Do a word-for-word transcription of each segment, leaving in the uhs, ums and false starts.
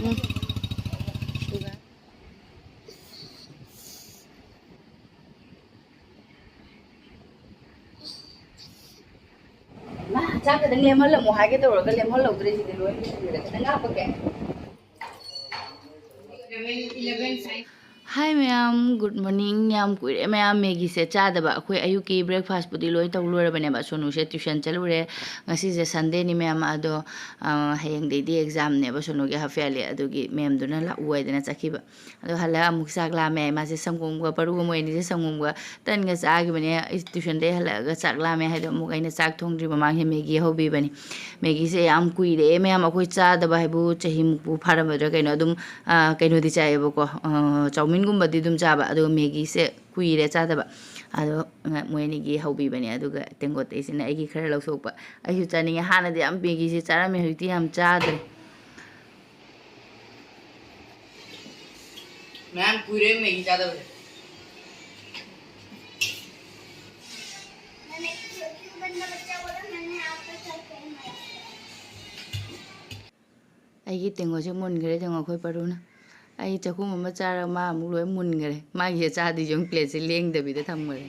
ꯎꯝ꯫ ꯃꯥ, ꯆꯥꯛ ꯈꯛꯇꯪ ꯂꯦꯝꯍꯜꯂꯝꯃꯣ ꯍꯥꯏꯒꯦ ꯇꯧꯔꯒ ꯂꯦꯝꯍꯜꯍꯧꯗ꯭ꯔꯦ, ꯁꯤꯗꯤ ꯂꯣꯏ ꯂꯣꯏꯁꯤꯟꯈ꯭ꯔꯦ꯫ ꯈꯤꯇꯪ ꯍꯥꯞꯄꯛꯀꯦ꯫ Hi ꯃꯌꯥꯝ, good morning꯫ ꯌꯥꯝ ꯀꯨꯏꯔꯦ ꯃꯌꯥꯝ ꯃꯦꯒꯤꯁꯦ ꯆꯥꯗꯕ꯫ ꯑꯩꯈꯣꯏ ꯑꯌꯨꯛꯀꯤ breakfastꯄꯨꯗꯤ ꯂꯣꯏ ꯇꯧ ꯂꯣꯏꯔꯕꯅꯦꯕ꯫ ꯁꯣꯅꯨꯁꯦ tuition ꯆꯠꯂꯨꯔꯦ꯫ ꯉꯁꯤꯁꯦ Sundayꯅꯤ ꯃꯌꯥꯝ, ꯑꯗꯣ, ꯑ, ꯍꯌꯦꯡꯗꯩꯗꯤ examꯅꯦꯕ ꯁꯣꯅꯨꯒꯤ half yearly꯫ ꯑꯗꯨꯒꯤ ꯃꯦꯝꯗꯨꯅ ꯂꯥꯛꯎ ꯍꯥꯏꯗꯅ ꯆꯠꯈꯤꯕ꯫ ꯑꯗꯣ ꯍꯜꯂꯛꯑ ꯑꯃꯨꯛ ꯆꯥꯛ ꯂꯥꯝꯃꯦ꯫ ꯃꯥꯁꯦ ꯁꯪꯒꯣꯝꯒ ꯄꯔꯨꯒ, ꯃꯣꯏ ꯑꯅꯤꯁꯦ ꯁꯪꯒꯣꯝꯒ ꯇꯟꯒ ꯆꯥꯈꯤꯕꯅꯦ꯫ ꯑꯩ tuitionꯗꯩ ꯍꯜꯂꯛꯑꯒ ꯆꯥꯛ ꯂꯥꯝꯃꯦ ꯍꯥꯏꯗꯣ ꯑꯃꯨꯛ ꯑꯩꯅ ꯆꯥꯛ ꯊꯣꯡꯗ꯭ꯔꯤ ꯃꯃꯥꯡꯁꯦ ꯃꯦꯒꯤ ꯍꯧꯕꯤꯕꯅꯤ꯫ ꯃꯦꯒꯤꯁꯦ ꯌꯥꯝ ꯀꯨꯏꯔꯦ ꯃꯌꯥꯝ, ꯑꯩꯈꯣꯏ ꯆꯥꯗꯕ ꯍꯥꯏꯕꯨ ꯆꯍꯤꯃꯨꯛꯄꯨ ꯐꯥꯔꯝꯃꯗ꯭ꯔꯥ ꯀꯩꯅꯣ꯫ ꯑꯗꯨꯝ, ꯑ, ꯀꯩꯅꯣꯗꯤ ꯆꯥꯏꯌꯦꯕꯀꯣ, ꯑ, ꯆꯧꯃꯤꯟꯒꯨꯝꯕꯗꯤ ꯑꯗꯨꯝ ꯆꯥꯕ, ꯑꯗꯨꯒ ꯃꯦꯒꯤꯁꯦ ꯀꯨꯏꯔꯦ ꯆꯥꯗꯕ꯫ ꯑꯗꯣ ꯃꯣꯏ ꯑꯅꯤꯒꯤ ꯍꯧꯕꯤꯕꯅꯦ, ꯑꯗꯨꯒ ꯇꯦꯡꯀꯣꯠꯇꯩꯁꯤꯅ ꯑꯩꯒꯤ ꯈꯔ ꯂꯧꯊꯣꯛꯄ꯫ ꯑꯩꯁꯨ ꯆꯥꯅꯤꯡꯉꯦ, ꯍꯥꯟꯅꯗꯤ ꯌꯥꯝ ꯃꯦꯒꯤꯁꯦ ꯆꯥꯔꯝꯃꯦ, ꯍꯧꯖꯤꯛꯇꯤ ꯌꯥꯝ ꯆꯥꯗ꯭ꯔꯦ꯫ ꯃꯌꯥꯝ ꯀꯨꯏꯔꯦ ꯃꯦꯒꯤ ꯆꯥꯗꯕꯁꯦ꯫ ꯑꯩꯒꯤ ꯇꯦꯡꯀꯣꯠꯁꯦ ꯃꯨꯟꯈ꯭ꯔꯦ, ꯌꯦꯡꯉꯣ ꯑꯩꯈꯣꯏ ꯄꯔꯨꯅ꯫ ꯑꯩ ꯆꯥꯛꯈꯨꯝ ꯑꯃ ꯆꯥꯔꯒ ꯃꯥ ꯑꯃꯨꯛ ꯂꯣꯏ ꯃꯨꯟꯈ꯭ꯔꯦ꯫ ꯃꯥꯒꯤꯁꯦ ꯆꯥꯗꯣꯏꯁꯦ ꯌꯦꯡꯉꯨ, plateꯁꯦ ꯂꯦꯡꯗꯕꯤꯗ ꯊꯝꯈ꯭ꯔꯦ꯫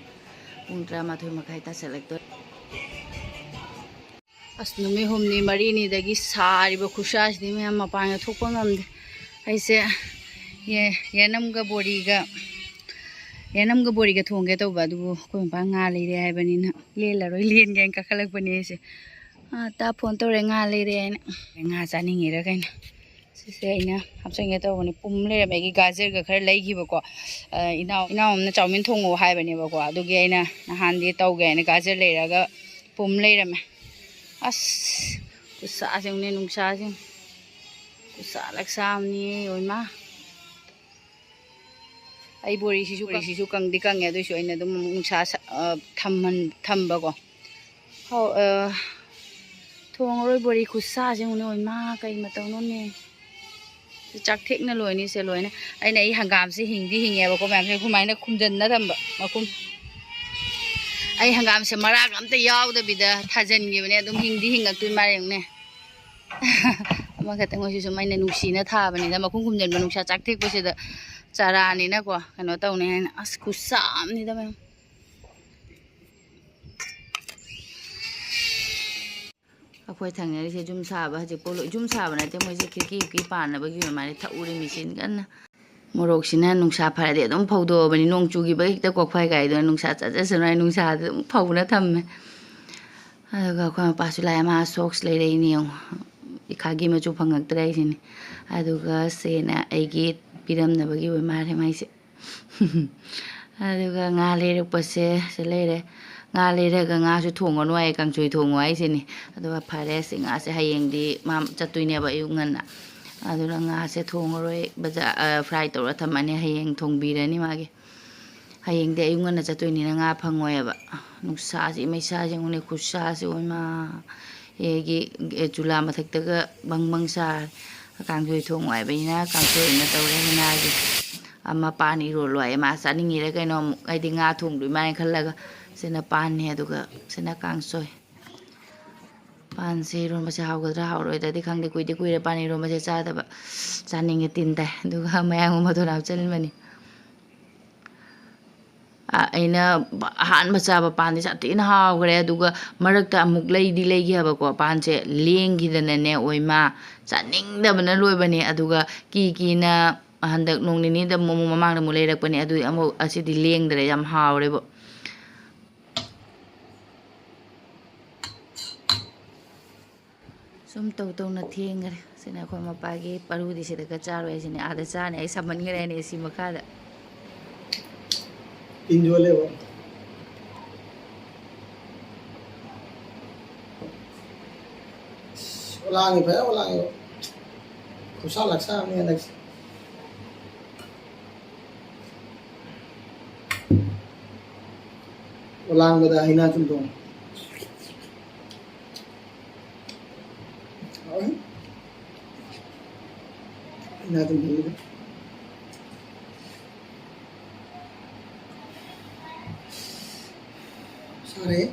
ꯄꯨꯡ ꯇꯔꯥꯃꯥꯊꯣꯏ ꯃꯈꯥꯏ ꯇꯥꯁꯜꯂꯛꯇꯣꯔꯦ꯫ ꯑꯁ, ꯅꯨꯃꯤꯠ ꯍꯨꯝꯅꯤ ꯃꯔꯤꯅꯤꯗꯒꯤ ꯁꯥꯔꯤꯕ ꯈꯨꯠꯁꯥꯁꯤꯗꯤ ꯃꯌꯥꯝ ꯃꯄꯥꯟꯒ ꯊꯣꯛꯄ ꯉꯝꯗꯦ꯫ ꯑꯩꯁꯦ ꯌꯦ-, ꯌꯦꯅꯝꯒ ꯕꯣꯔꯤꯒ, ꯌꯦꯅꯝꯒ ꯕꯣꯔꯤꯒ ꯊꯣꯡꯒꯦ ꯇꯧꯕ, ꯑꯗꯨꯕꯨ ꯑꯩꯈꯣꯏ ꯃꯄꯥ ꯉꯥ ꯂꯩꯔꯦ ꯍꯥꯏꯕꯅꯤꯅ ꯂꯦꯜꯂꯔꯣꯏ, ꯂꯦꯟꯒꯦꯅ ꯀꯥꯈꯠꯂꯛꯄꯅꯦ ꯑꯩꯁꯦ꯫ ꯑꯥ, ꯇꯥ phone ꯇꯧꯔꯦ, ꯉꯥ ꯂꯩꯔꯦ ꯍꯥꯏꯅ꯫ ꯉꯥ ꯆꯥꯅꯤꯡꯉꯤꯔ ꯀꯩꯅꯣ꯫ ꯁꯤꯁꯦ ꯑꯩꯅ ꯍꯥꯞꯆꯤꯟꯒꯦ ꯇꯧꯕꯅꯦ꯫ ꯄꯨꯝ ꯂꯩꯔꯝꯃꯦ꯫ ꯑꯩꯒꯤ ꯒꯥꯖꯔꯒ ꯈꯔ ꯂꯩꯈꯤꯕꯀꯣ꯫ ꯑ, ꯏꯅꯥꯎ, ꯏꯅꯥꯎ ꯑꯃꯅ ꯆꯧꯃꯤꯟ ꯊꯣꯡꯉꯣ ꯍꯥꯏꯕꯅꯦꯕꯀꯣ꯫ ꯑꯗꯨꯒꯤ ꯑꯩꯅ ꯅꯍꯥꯟꯗꯤ ꯇꯧꯒꯦ ꯍꯥꯏꯅ ꯒꯥꯖꯔ ꯂꯩꯔꯒ ꯄꯨꯝ ꯂꯩꯔꯝꯃꯦ꯫ ꯑꯁ, ꯈꯨꯠꯁꯥꯁꯤꯡꯅꯦ, ꯅꯨꯡꯁꯥꯁꯤꯡ꯫ ꯈꯨꯠꯁꯥ ꯂꯛꯁꯥ ꯑꯃꯅꯤ, ꯑꯣꯏꯃꯥ꯫ ꯑꯩ ꯕꯣꯔꯤꯁꯤꯁꯨ, ꯕꯣꯔꯤꯁꯤꯁꯨ ꯀꯪꯗꯤ ꯀꯪꯉꯦ, ꯑꯗꯨꯏꯁꯨ ꯑꯩꯅ ꯑꯗꯨꯝ ꯑꯃꯨꯛ ꯅꯨꯡꯁꯥ ꯁ-, ꯑ, ꯊꯝꯍꯟ-, ꯊꯝꯕꯀꯣ꯫ ꯍꯥꯎ-, ꯑ, ꯊꯣꯡꯉꯔꯣꯏ꯫ ꯕꯣꯔꯤ ꯈꯨꯠꯁꯥꯁꯦ ꯌꯦꯡꯉꯨꯅꯦ, ꯑꯣꯏꯃꯥ, ꯀꯩ ꯃꯇꯧꯅꯣꯅꯦ꯫ ꯆꯥꯛꯊꯦꯛꯅ ꯂꯣꯏꯅꯤꯁꯦ ꯂꯣꯏꯅ꯫ ꯑꯩꯅ ꯑꯩ ꯍꯪꯒꯥꯝꯁꯦ ꯍꯤꯡꯗꯤ ꯍꯤꯡꯉꯦꯕꯀꯣ ꯃꯌꯥꯝꯁꯦ, ꯁꯨꯃꯥꯏꯅ ꯈꯨꯝꯖꯟꯅ ꯊꯝꯕ ꯃꯈꯨꯝ꯫ ꯑꯩ ꯍꯪꯒꯥꯝꯁꯦ ꯃꯔꯥꯒ ꯑꯝꯇ ꯌꯥꯎꯗꯕꯤꯗ ꯊꯥꯖꯤꯟꯈꯤꯕꯅꯦ, ꯑꯗꯨꯝ ꯍꯤꯡꯗꯤ ꯍꯤꯡꯉꯛꯇꯣꯏ ꯃꯥꯜꯂꯦ, ꯌꯦꯡꯉꯨꯅꯦ꯫ ꯑꯃꯈꯛꯇꯪ ꯑꯣꯏꯁꯨ ꯁꯨꯝ ꯑꯩꯅ ꯅꯨꯡꯁꯤꯅ ꯊꯥꯕꯅꯤꯗ, ꯃꯈꯨꯝ ꯈꯨꯝꯖꯤꯟꯕ ꯅꯨꯡꯁꯥ ꯆꯥꯛꯊꯦꯛꯄꯁꯤꯗ ꯆꯥꯔꯥꯅꯤꯅꯀꯣ, ꯀꯩꯅꯣ ꯇꯧꯅꯤ ꯍꯥꯏꯅ꯫ ꯑꯁ, ꯈꯨꯠꯁꯥ ꯑꯃꯅꯤꯗ ꯃꯌꯥꯝ꯫ ꯑꯩꯈꯣꯏ ꯊꯪꯅꯔꯤꯁꯦ ꯌꯨꯝ ꯁꯥꯕ ꯍꯧꯖꯤꯛꯐꯥꯎ ꯂꯣꯏ-, ꯌꯨꯝ ꯁꯥꯕ ꯅꯠꯇꯦ, ꯃꯣꯏꯁꯦ ꯈꯤꯔꯀꯤ ꯈꯤꯔꯀꯤ ꯄꯥꯟꯅꯕꯒꯤ ꯑꯣꯏꯔ ꯃꯥꯜꯂꯦ, ꯊꯛꯎꯔꯤ ꯃꯦꯆꯤꯟ ꯀꯟꯅ꯫ ꯃꯣꯔꯣꯛꯁꯤꯅ ꯅꯨꯡꯁꯥ ꯐꯔꯗꯤ ꯑꯗꯨꯝ ꯐꯧꯗꯣꯛꯑꯕꯅꯤ, ꯅꯣꯡ ꯆꯨꯈꯤꯕ ꯍꯦꯛꯇ ꯀꯣꯛꯐꯥꯏ ꯀꯥꯏꯗꯅ ꯅꯨꯡꯁꯥ ꯆꯠꯆꯁꯅꯨ ꯍꯥꯏꯅ ꯅꯨꯡꯁꯥꯗ ꯑꯗꯨꯝ ꯐꯧꯅ ꯊꯝꯃꯦ꯫ ꯑꯗꯨꯒ ꯑꯩꯈꯣꯏ ꯃꯄꯥꯁꯨ ꯂꯥꯛꯑꯦ, ꯃꯥ ꯁꯣꯛꯁ ꯂꯩꯔꯛꯏꯅꯦ ꯌꯦꯡꯉꯣ, ꯏꯈꯥꯒꯤ ꯃꯆꯨ ꯐꯪꯉꯛꯇ꯭ꯔꯦ ꯍꯥꯏꯁꯤꯅꯤ꯫ ꯑꯗꯨꯒ ꯁꯦꯅ ꯑꯩꯒꯤ ꯄꯤꯔꯝꯅꯕꯒꯤ ꯑꯣꯏ ꯃꯥꯜꯂꯦ ꯃꯥꯏꯁꯦ꯫ ꯑꯗꯨꯒ ꯉꯥ ꯂꯩꯔꯛꯄꯁꯦ ꯁꯤ ꯂꯩꯔꯦ꯫ ꯉꯥ ꯂꯩꯔꯒ ꯉꯥꯁꯨ ꯊꯣꯡꯉꯅꯨ ꯍꯥꯏꯌꯦ, ꯀꯥꯡꯁꯣꯏ ꯊꯣꯡꯉꯣ ꯍꯥꯏꯁꯤꯅꯤ꯫ ꯑꯗꯨꯒ ꯐꯔꯦ, ꯁꯤ ꯉꯥꯁꯦ ꯍꯌꯦꯡꯗꯤ ꯃꯥ ꯆꯠꯇꯣꯏꯅꯦꯕ ꯑꯌꯨꯛ ꯉꯟꯅ꯫ ꯑꯗꯨꯅ ꯉꯥꯁꯦ ꯊꯣꯡꯉꯔꯣꯏ, ꯕꯖꯥꯔ, ꯑ, ꯐ꯭ꯔꯥꯏ ꯇꯧꯔ ꯊꯝꯃꯅꯤ, ꯍꯌꯦꯡ ꯊꯣꯡꯕꯤꯔꯅꯤ ꯃꯥꯒꯤ꯫ ꯍꯌꯦꯡꯗꯤ ꯑꯌꯨꯛ ꯉꯟꯅ ꯆꯠꯇꯣꯏꯅꯤꯅ ꯉꯥ ꯐꯪꯉꯣꯏꯕ꯫ ꯅꯨꯡꯁꯥꯁꯤ, ꯃꯩꯁꯥꯁꯤ ꯌꯦꯡꯉꯨꯅꯦ, ꯈꯨꯠꯁꯥꯁꯤ ꯑꯣꯏꯃꯥ꯫ ꯑꯩꯒꯤ, ꯑꯦ, ꯆꯨꯂꯥ ꯃꯊꯛꯇꯒ ꯕꯪ ꯕꯪ ꯁꯥꯔꯦ꯫ ꯀꯥꯡꯁꯣꯏ ꯊꯣꯡꯉꯨ ꯍꯥꯏꯕꯅꯤꯅ ꯀꯥꯡꯁꯣꯏ ꯑꯣꯏꯅ ꯇꯧꯔꯦ ꯉꯥꯒꯤ꯫ ꯑꯃ ꯄꯥꯟ ꯏꯔꯣꯜꯂꯣ ꯍꯥꯏꯌꯦ꯫ ꯃꯥ ꯆꯥꯅꯤꯡꯉꯤꯔ ꯀꯩꯅꯣ ꯑꯃꯨꯛ, ꯑꯩꯗꯤ ꯉꯥ ꯊꯣꯡꯗꯣꯏ ꯃꯥꯜꯂꯦ ꯈꯜꯂꯒ꯫ ꯁꯤꯅ ꯄꯥꯟꯅꯤ, ꯑꯗꯨꯒ ꯁꯤꯅ ꯀꯥꯡꯁꯣꯏ꯫ ꯄꯥꯟꯁꯦ ꯏꯔꯣꯟꯕꯁꯦ ꯍꯥꯎꯒꯗ꯭ꯔꯥ ꯍꯥꯎꯔꯣꯏꯗ꯭ꯔꯗꯤ ꯈꯪꯗꯦ꯫ ꯀꯨꯏꯗꯤ ꯀꯨꯏꯔꯦ ꯄꯥꯟ ꯏꯔꯣꯟꯕꯁꯦ ꯆꯥꯗꯕ꯫ ꯆꯥꯅꯤꯡꯉꯦ, ꯇꯤꯟ ꯇꯥꯏ꯫ ꯑꯗꯨꯒ ꯃꯌꯥꯡ ꯃꯇꯣꯟ ꯍꯥꯞꯆꯤꯟꯕꯅꯤ꯫ ꯑ, ꯑꯩꯅ ꯑꯍꯥꯟꯕ ꯆꯥꯕ ꯄꯥꯟꯗꯤ ꯁꯥꯊꯤꯅ ꯍꯥꯎꯈ꯭ꯔꯦ꯫ ꯑꯗꯨꯒ ꯃꯔꯛꯇ ꯑꯃꯨꯛ ꯂꯩꯗꯤ ꯂꯩꯈꯤ ꯍꯥꯏꯕꯀꯣ, ꯄꯥꯟꯁꯦ ꯂꯦꯡꯈꯤꯗꯅꯅꯦ, ꯑꯣꯏꯃꯥ, ꯆꯥꯅꯤꯡꯗꯕꯅ ꯂꯣꯏꯕꯅꯦ꯫ ꯑꯗꯨꯒ ꯀꯤ ꯀꯤꯅ ꯍꯟꯗꯛ ꯅꯣꯡ ꯅꯤꯅꯤꯗ ꯑꯃꯨꯛ, ꯃꯃꯥꯡꯗ ꯑꯃꯨꯛ ꯂꯩꯔꯛꯄꯅꯦ꯫ ꯑꯗꯨꯗꯤ ꯑꯃꯨꯛ ꯑꯁꯤꯗꯤ ꯂꯦꯡꯗ꯭ꯔꯦ, ꯌꯥꯝ ꯍꯥꯎꯔꯦꯕꯣ꯫ ꯁꯨꯝ ꯇꯧ ꯇꯧꯅ ꯊꯦꯡꯈ꯭ꯔꯦ꯫ ꯁꯤꯅ ꯑꯩꯈꯣꯏ ꯃꯄꯥꯒꯤ ꯄꯔꯨꯗꯤ ꯁꯤꯗꯒ ꯆꯥꯔꯣꯏ ꯍꯥꯏꯁꯤꯅꯦ, ꯑꯥꯗ ꯆꯥꯅꯤ꯫ ꯑꯩ ꯁꯝꯍꯟꯈ꯭ꯔꯦꯅꯦ ꯑꯦ ꯁꯤ ꯃꯈꯥꯗ꯫ ꯇꯤꯟ ꯌꯣꯠꯂꯦꯕ꯫ ꯑꯁ, ꯑꯣꯂꯥꯡꯉꯤ, ꯐꯖꯅ ꯑꯣꯂꯥꯡꯉꯤꯕ꯫ ꯈꯨꯠꯁꯥ ꯂꯥꯛꯁꯥ ꯑꯃꯅꯤ ꯍꯟꯗꯛꯁꯦ꯫ ꯑꯣꯂꯥꯡꯕꯗ ꯍꯩꯅꯥ ꯆꯨꯝꯊꯣꯡ꯫ ꯍꯥꯎꯋꯦ꯫ ꯍꯩꯅꯥ ꯆꯨꯝꯊꯣꯡꯁꯤꯗ꯫ ꯁꯥꯔꯦ꯫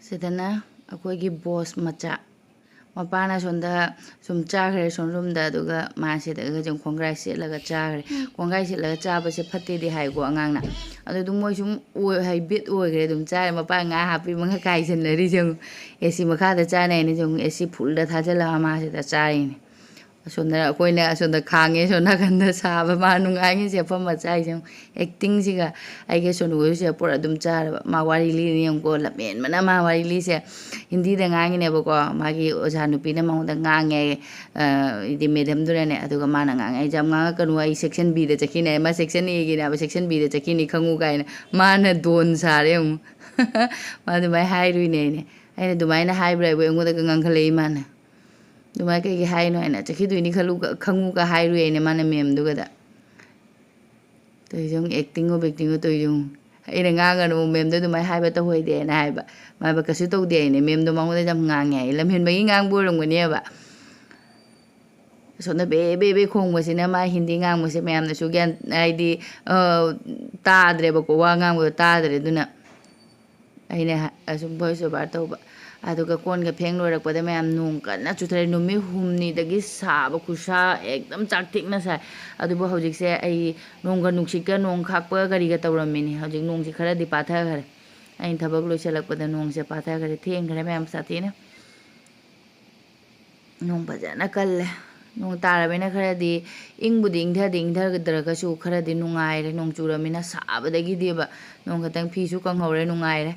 ꯁꯤꯗꯅ ꯑꯩꯈꯣꯏꯒꯤ ꯕꯣꯁ ꯃꯆꯥ꯫ ꯃꯄꯥꯅ ꯁꯣꯝꯗ ꯁꯨꯝ ꯆꯥꯈ꯭ꯔꯦ ꯁꯣꯝ ꯔꯨꯝꯗ, ꯑꯗꯨꯒ ꯃꯥ ꯁꯤꯗꯒ ꯁꯨꯝ ꯈꯣꯡꯒ꯭ꯔꯥꯏ ꯁꯦꯠꯂꯒ ꯆꯥꯈ꯭ꯔꯦ꯫ ꯈꯣꯡꯒ꯭ꯔꯥꯏ ꯁꯦꯠꯂꯒ ꯆꯥꯕꯁꯦ ꯐꯠꯇꯦꯗꯤ ꯍꯥꯏꯀꯣ ꯑꯉꯥꯡꯅ꯫ ꯑꯗꯨ ꯑꯗꯨꯝ ꯃꯣꯏ ꯁꯨꯝ ꯑꯣꯏ-, ꯍꯥꯏꯕꯤꯠ ꯑꯣꯏꯈ꯭ꯔꯦ, ꯑꯗꯨꯝ ꯆꯥꯔꯦ꯫ ꯃꯄꯥ ꯉꯥ ꯍꯥꯞꯄꯤ ꯃꯈꯥ ꯀꯥꯏꯁꯟꯅꯔꯤꯁꯦ ꯑꯃꯨꯛ꯫ ꯑꯦ ꯁꯤ ꯃꯈꯥꯗ ꯆꯥꯅꯤ ꯍꯥꯏꯅ ꯁꯨꯝ ꯑꯦ ꯁꯤ ꯐꯨꯜꯗ ꯊꯥꯖꯤꯜꯂꯒ ꯃꯥ ꯁꯤꯗ ꯆꯥꯔꯤꯅꯦ꯫ ꯑꯁꯣꯝꯗ ꯑꯩꯈꯣꯏꯅ ꯑꯁꯣꯝꯗ ꯈꯥꯡꯉꯦ, ꯑꯁꯣꯝ ꯅꯥꯀꯟꯗ ꯁꯥꯕ꯫ ꯃꯥ ꯅꯨꯡꯉꯥꯏꯉꯩꯁꯦ ꯐꯝꯃ ꯆꯥꯏꯁꯦ ꯌꯦꯡꯉꯨ꯫ ꯑꯦꯛꯇꯤꯡꯁꯤꯒ ꯑꯩꯒ ꯁꯣꯅꯨꯒꯁꯦ ꯄꯨꯔꯥ ꯑꯗꯨꯝ ꯆꯥꯔꯕ꯫ ꯃꯥ ꯋꯥꯔꯤ ꯂꯤꯔꯤ ꯌꯦꯡꯉꯨꯀꯣ, ꯂꯝꯍꯦꯟꯕꯅ ꯃꯥ ꯋꯥꯔꯤ ꯂꯤꯁꯦ꯫ ꯍꯤꯟꯗꯤꯗ ꯉꯥꯡꯉꯤꯅꯦꯕꯀꯣ, ꯃꯥꯒꯤ ꯑꯣꯖꯥ ꯅꯨꯄꯤꯅ ꯃꯉꯣꯟꯗ ꯉꯥꯡꯉꯦ, ꯑ, ꯍꯥꯏꯗꯤ ꯃꯦꯗꯝꯗꯨꯅꯅꯦ꯫ ꯑꯗꯨꯒ ꯃꯥꯅ ꯉꯥꯡꯉꯦ, "ꯑꯩꯁꯦ ꯌꯥꯝ ꯉꯥꯡꯉꯛꯀꯅꯨ, ꯑꯩ ꯁꯦꯛꯁꯟ ꯕꯤꯗ ꯆꯠꯈꯤꯅꯦ ꯍꯥꯏ꯫ ꯃꯥ ꯁꯦꯛꯁꯟ ꯑꯦꯒꯤꯅꯦꯕ, ꯁꯦꯛꯁꯟ ꯕꯤꯗ ꯆꯠꯈꯤꯅꯤ ꯈꯪꯉꯨ" ꯀꯥꯏꯅ꯫ ꯃꯥꯅ ꯗꯣꯟ ꯁꯥꯔꯦ ꯑꯃꯨꯛ꯫ ꯃꯥ ꯑꯗꯨꯃꯥꯏꯅ ꯍꯥꯏꯔꯨꯏꯅꯦ ꯑꯩꯅ꯫ ꯑꯩꯅ ꯑꯗꯨꯃꯥꯏꯅ ꯍꯥꯏꯕ꯭ꯔꯥ ꯍꯥꯏꯕꯨ ꯑꯩꯉꯣꯟꯗꯒ ꯉꯥꯡꯈꯠꯂꯛꯏ ꯃꯥꯅ꯫ "ꯑꯗꯨꯃꯥꯏꯅ ꯀꯩꯒꯤ ꯍꯥꯏꯅꯣ?" ꯍꯥꯏꯅ꯫ "ꯆꯠꯈꯤꯗꯣꯏꯅꯤ ꯈꯜꯂꯨ-, ꯈꯪꯉꯨꯒ ꯍꯥꯏꯔꯨꯏ" ꯍꯥꯏꯅ ꯃꯥꯅ ꯃꯦꯝꯗꯨꯒꯗ꯫ ꯇꯧꯔꯤꯁꯦ ꯌꯦꯡꯉꯨ, ꯑꯦꯛꯇꯤꯡꯒ ꯕꯦꯛꯇꯤꯡꯒ ꯇꯧꯔꯤꯁꯦ ꯌꯦꯡꯉꯨ꯫ ꯑꯩꯅ ꯉꯥꯡꯒꯅꯨ, ꯃꯦꯝꯗꯣ ꯑꯗꯨꯃꯥꯏꯅ ꯍꯥꯏꯕ ꯇꯧꯍꯩꯗꯦ ꯍꯥꯏꯅ ꯍꯥꯏꯕ꯫ ꯃꯥ ꯍꯥꯏꯕ, "ꯀꯩꯁꯨ ꯇꯧꯗꯦ" ꯍꯥꯏꯅꯦ꯫ ꯃꯦꯝꯗꯣ ꯃꯉꯣꯟꯗ ꯌꯥꯝ ꯉꯥꯡꯉꯦ ꯍꯥꯏꯌꯦ꯫ ꯂꯝꯍꯦꯟꯕꯒꯤ ꯉꯥꯡꯕ ꯑꯣꯏꯔꯝꯒꯅꯦꯕ꯫ ꯑꯁꯣꯝꯗ ꯕꯦ ꯕꯦ ꯕꯦ ꯈꯣꯡꯕꯁꯤꯅ ꯃꯥ ꯍꯤꯟꯗꯤ ꯉꯥꯡꯕꯁꯦ ꯃꯌꯥꯝꯅꯁꯨ ꯒ꯭ꯌꯥꯟ, ꯍꯥꯏꯗꯤ, ꯑ, ꯇꯥꯗ꯭ꯔꯦꯕꯀꯣ, ꯋꯥ ꯉꯥꯡꯕꯗꯣ ꯇꯥꯗ꯭ꯔꯦ꯫ ꯑꯗꯨꯅ ꯑꯩꯅ ꯍ-, ꯑꯁꯨꯝ ꯚꯣꯏꯁ ꯑꯣꯚꯔ ꯇꯧꯕ꯫ ꯑꯗꯨꯒ ꯀꯣꯟꯒ ꯐꯦꯡ ꯂꯣꯏꯔꯛꯄꯗ ꯃꯌꯥꯝ ꯅꯣꯡ ꯀꯟꯅ ꯆꯨꯊꯔꯦ꯫ ꯅꯨꯃꯤꯠ ꯍꯨꯝꯅꯤꯗꯒꯤ ꯁꯥꯕ ꯈꯨꯠꯁꯥ ꯑꯦꯛꯗꯝ ꯆꯥꯛ ꯊꯦꯛꯅ ꯁꯥꯏ꯫ ꯑꯗꯨꯕꯨ ꯍꯧꯖꯤꯛꯁꯦ ꯑꯩ ꯅꯣꯡꯒ ꯅꯨꯡꯁꯤꯠꯀ ꯅꯣꯡ ꯈꯥꯛꯄ ꯀꯔꯤꯒ ꯇꯧꯔꯝꯃꯤꯅꯤ꯫ ꯍꯧꯖꯤꯛ ꯅꯣꯡꯁꯤ ꯈꯔꯗꯤ ꯄꯥꯊꯈꯔꯦ꯫ ꯑꯩꯅ ꯊꯕꯛ ꯂꯣꯏꯁꯤꯜꯂꯛꯄꯗ ꯅꯣꯡꯁꯦ ꯄꯥꯊꯈꯔꯦ꯫ ꯊꯦꯡꯈ꯭ꯔꯦ ꯃꯌꯥꯝ ꯁꯥꯊꯤꯅ꯫ ꯅꯣꯡ ꯐꯖꯅ ꯀꯜꯂꯦ꯫ ꯅꯣꯡ ꯇꯥꯔꯕꯅꯤꯅ ꯈꯔꯗꯤ ꯏꯪꯕꯨꯗꯤ ꯏꯪꯊꯗꯤ ꯏꯪꯊꯗ꯭ꯔꯒꯁꯨ ꯈꯔꯗꯤ ꯅꯨꯡꯉꯥꯏꯔꯦ꯫ ꯅꯣꯡ ꯆꯨꯔꯕꯅꯤꯅ ꯁꯥꯕꯗꯒꯤꯗꯤꯕ ꯅꯣꯡ ꯈꯛꯇꯪ ꯐꯤꯁꯨ ꯀꯪꯍꯧꯔꯦ, ꯅꯨꯡꯉꯥꯏꯔꯦ꯫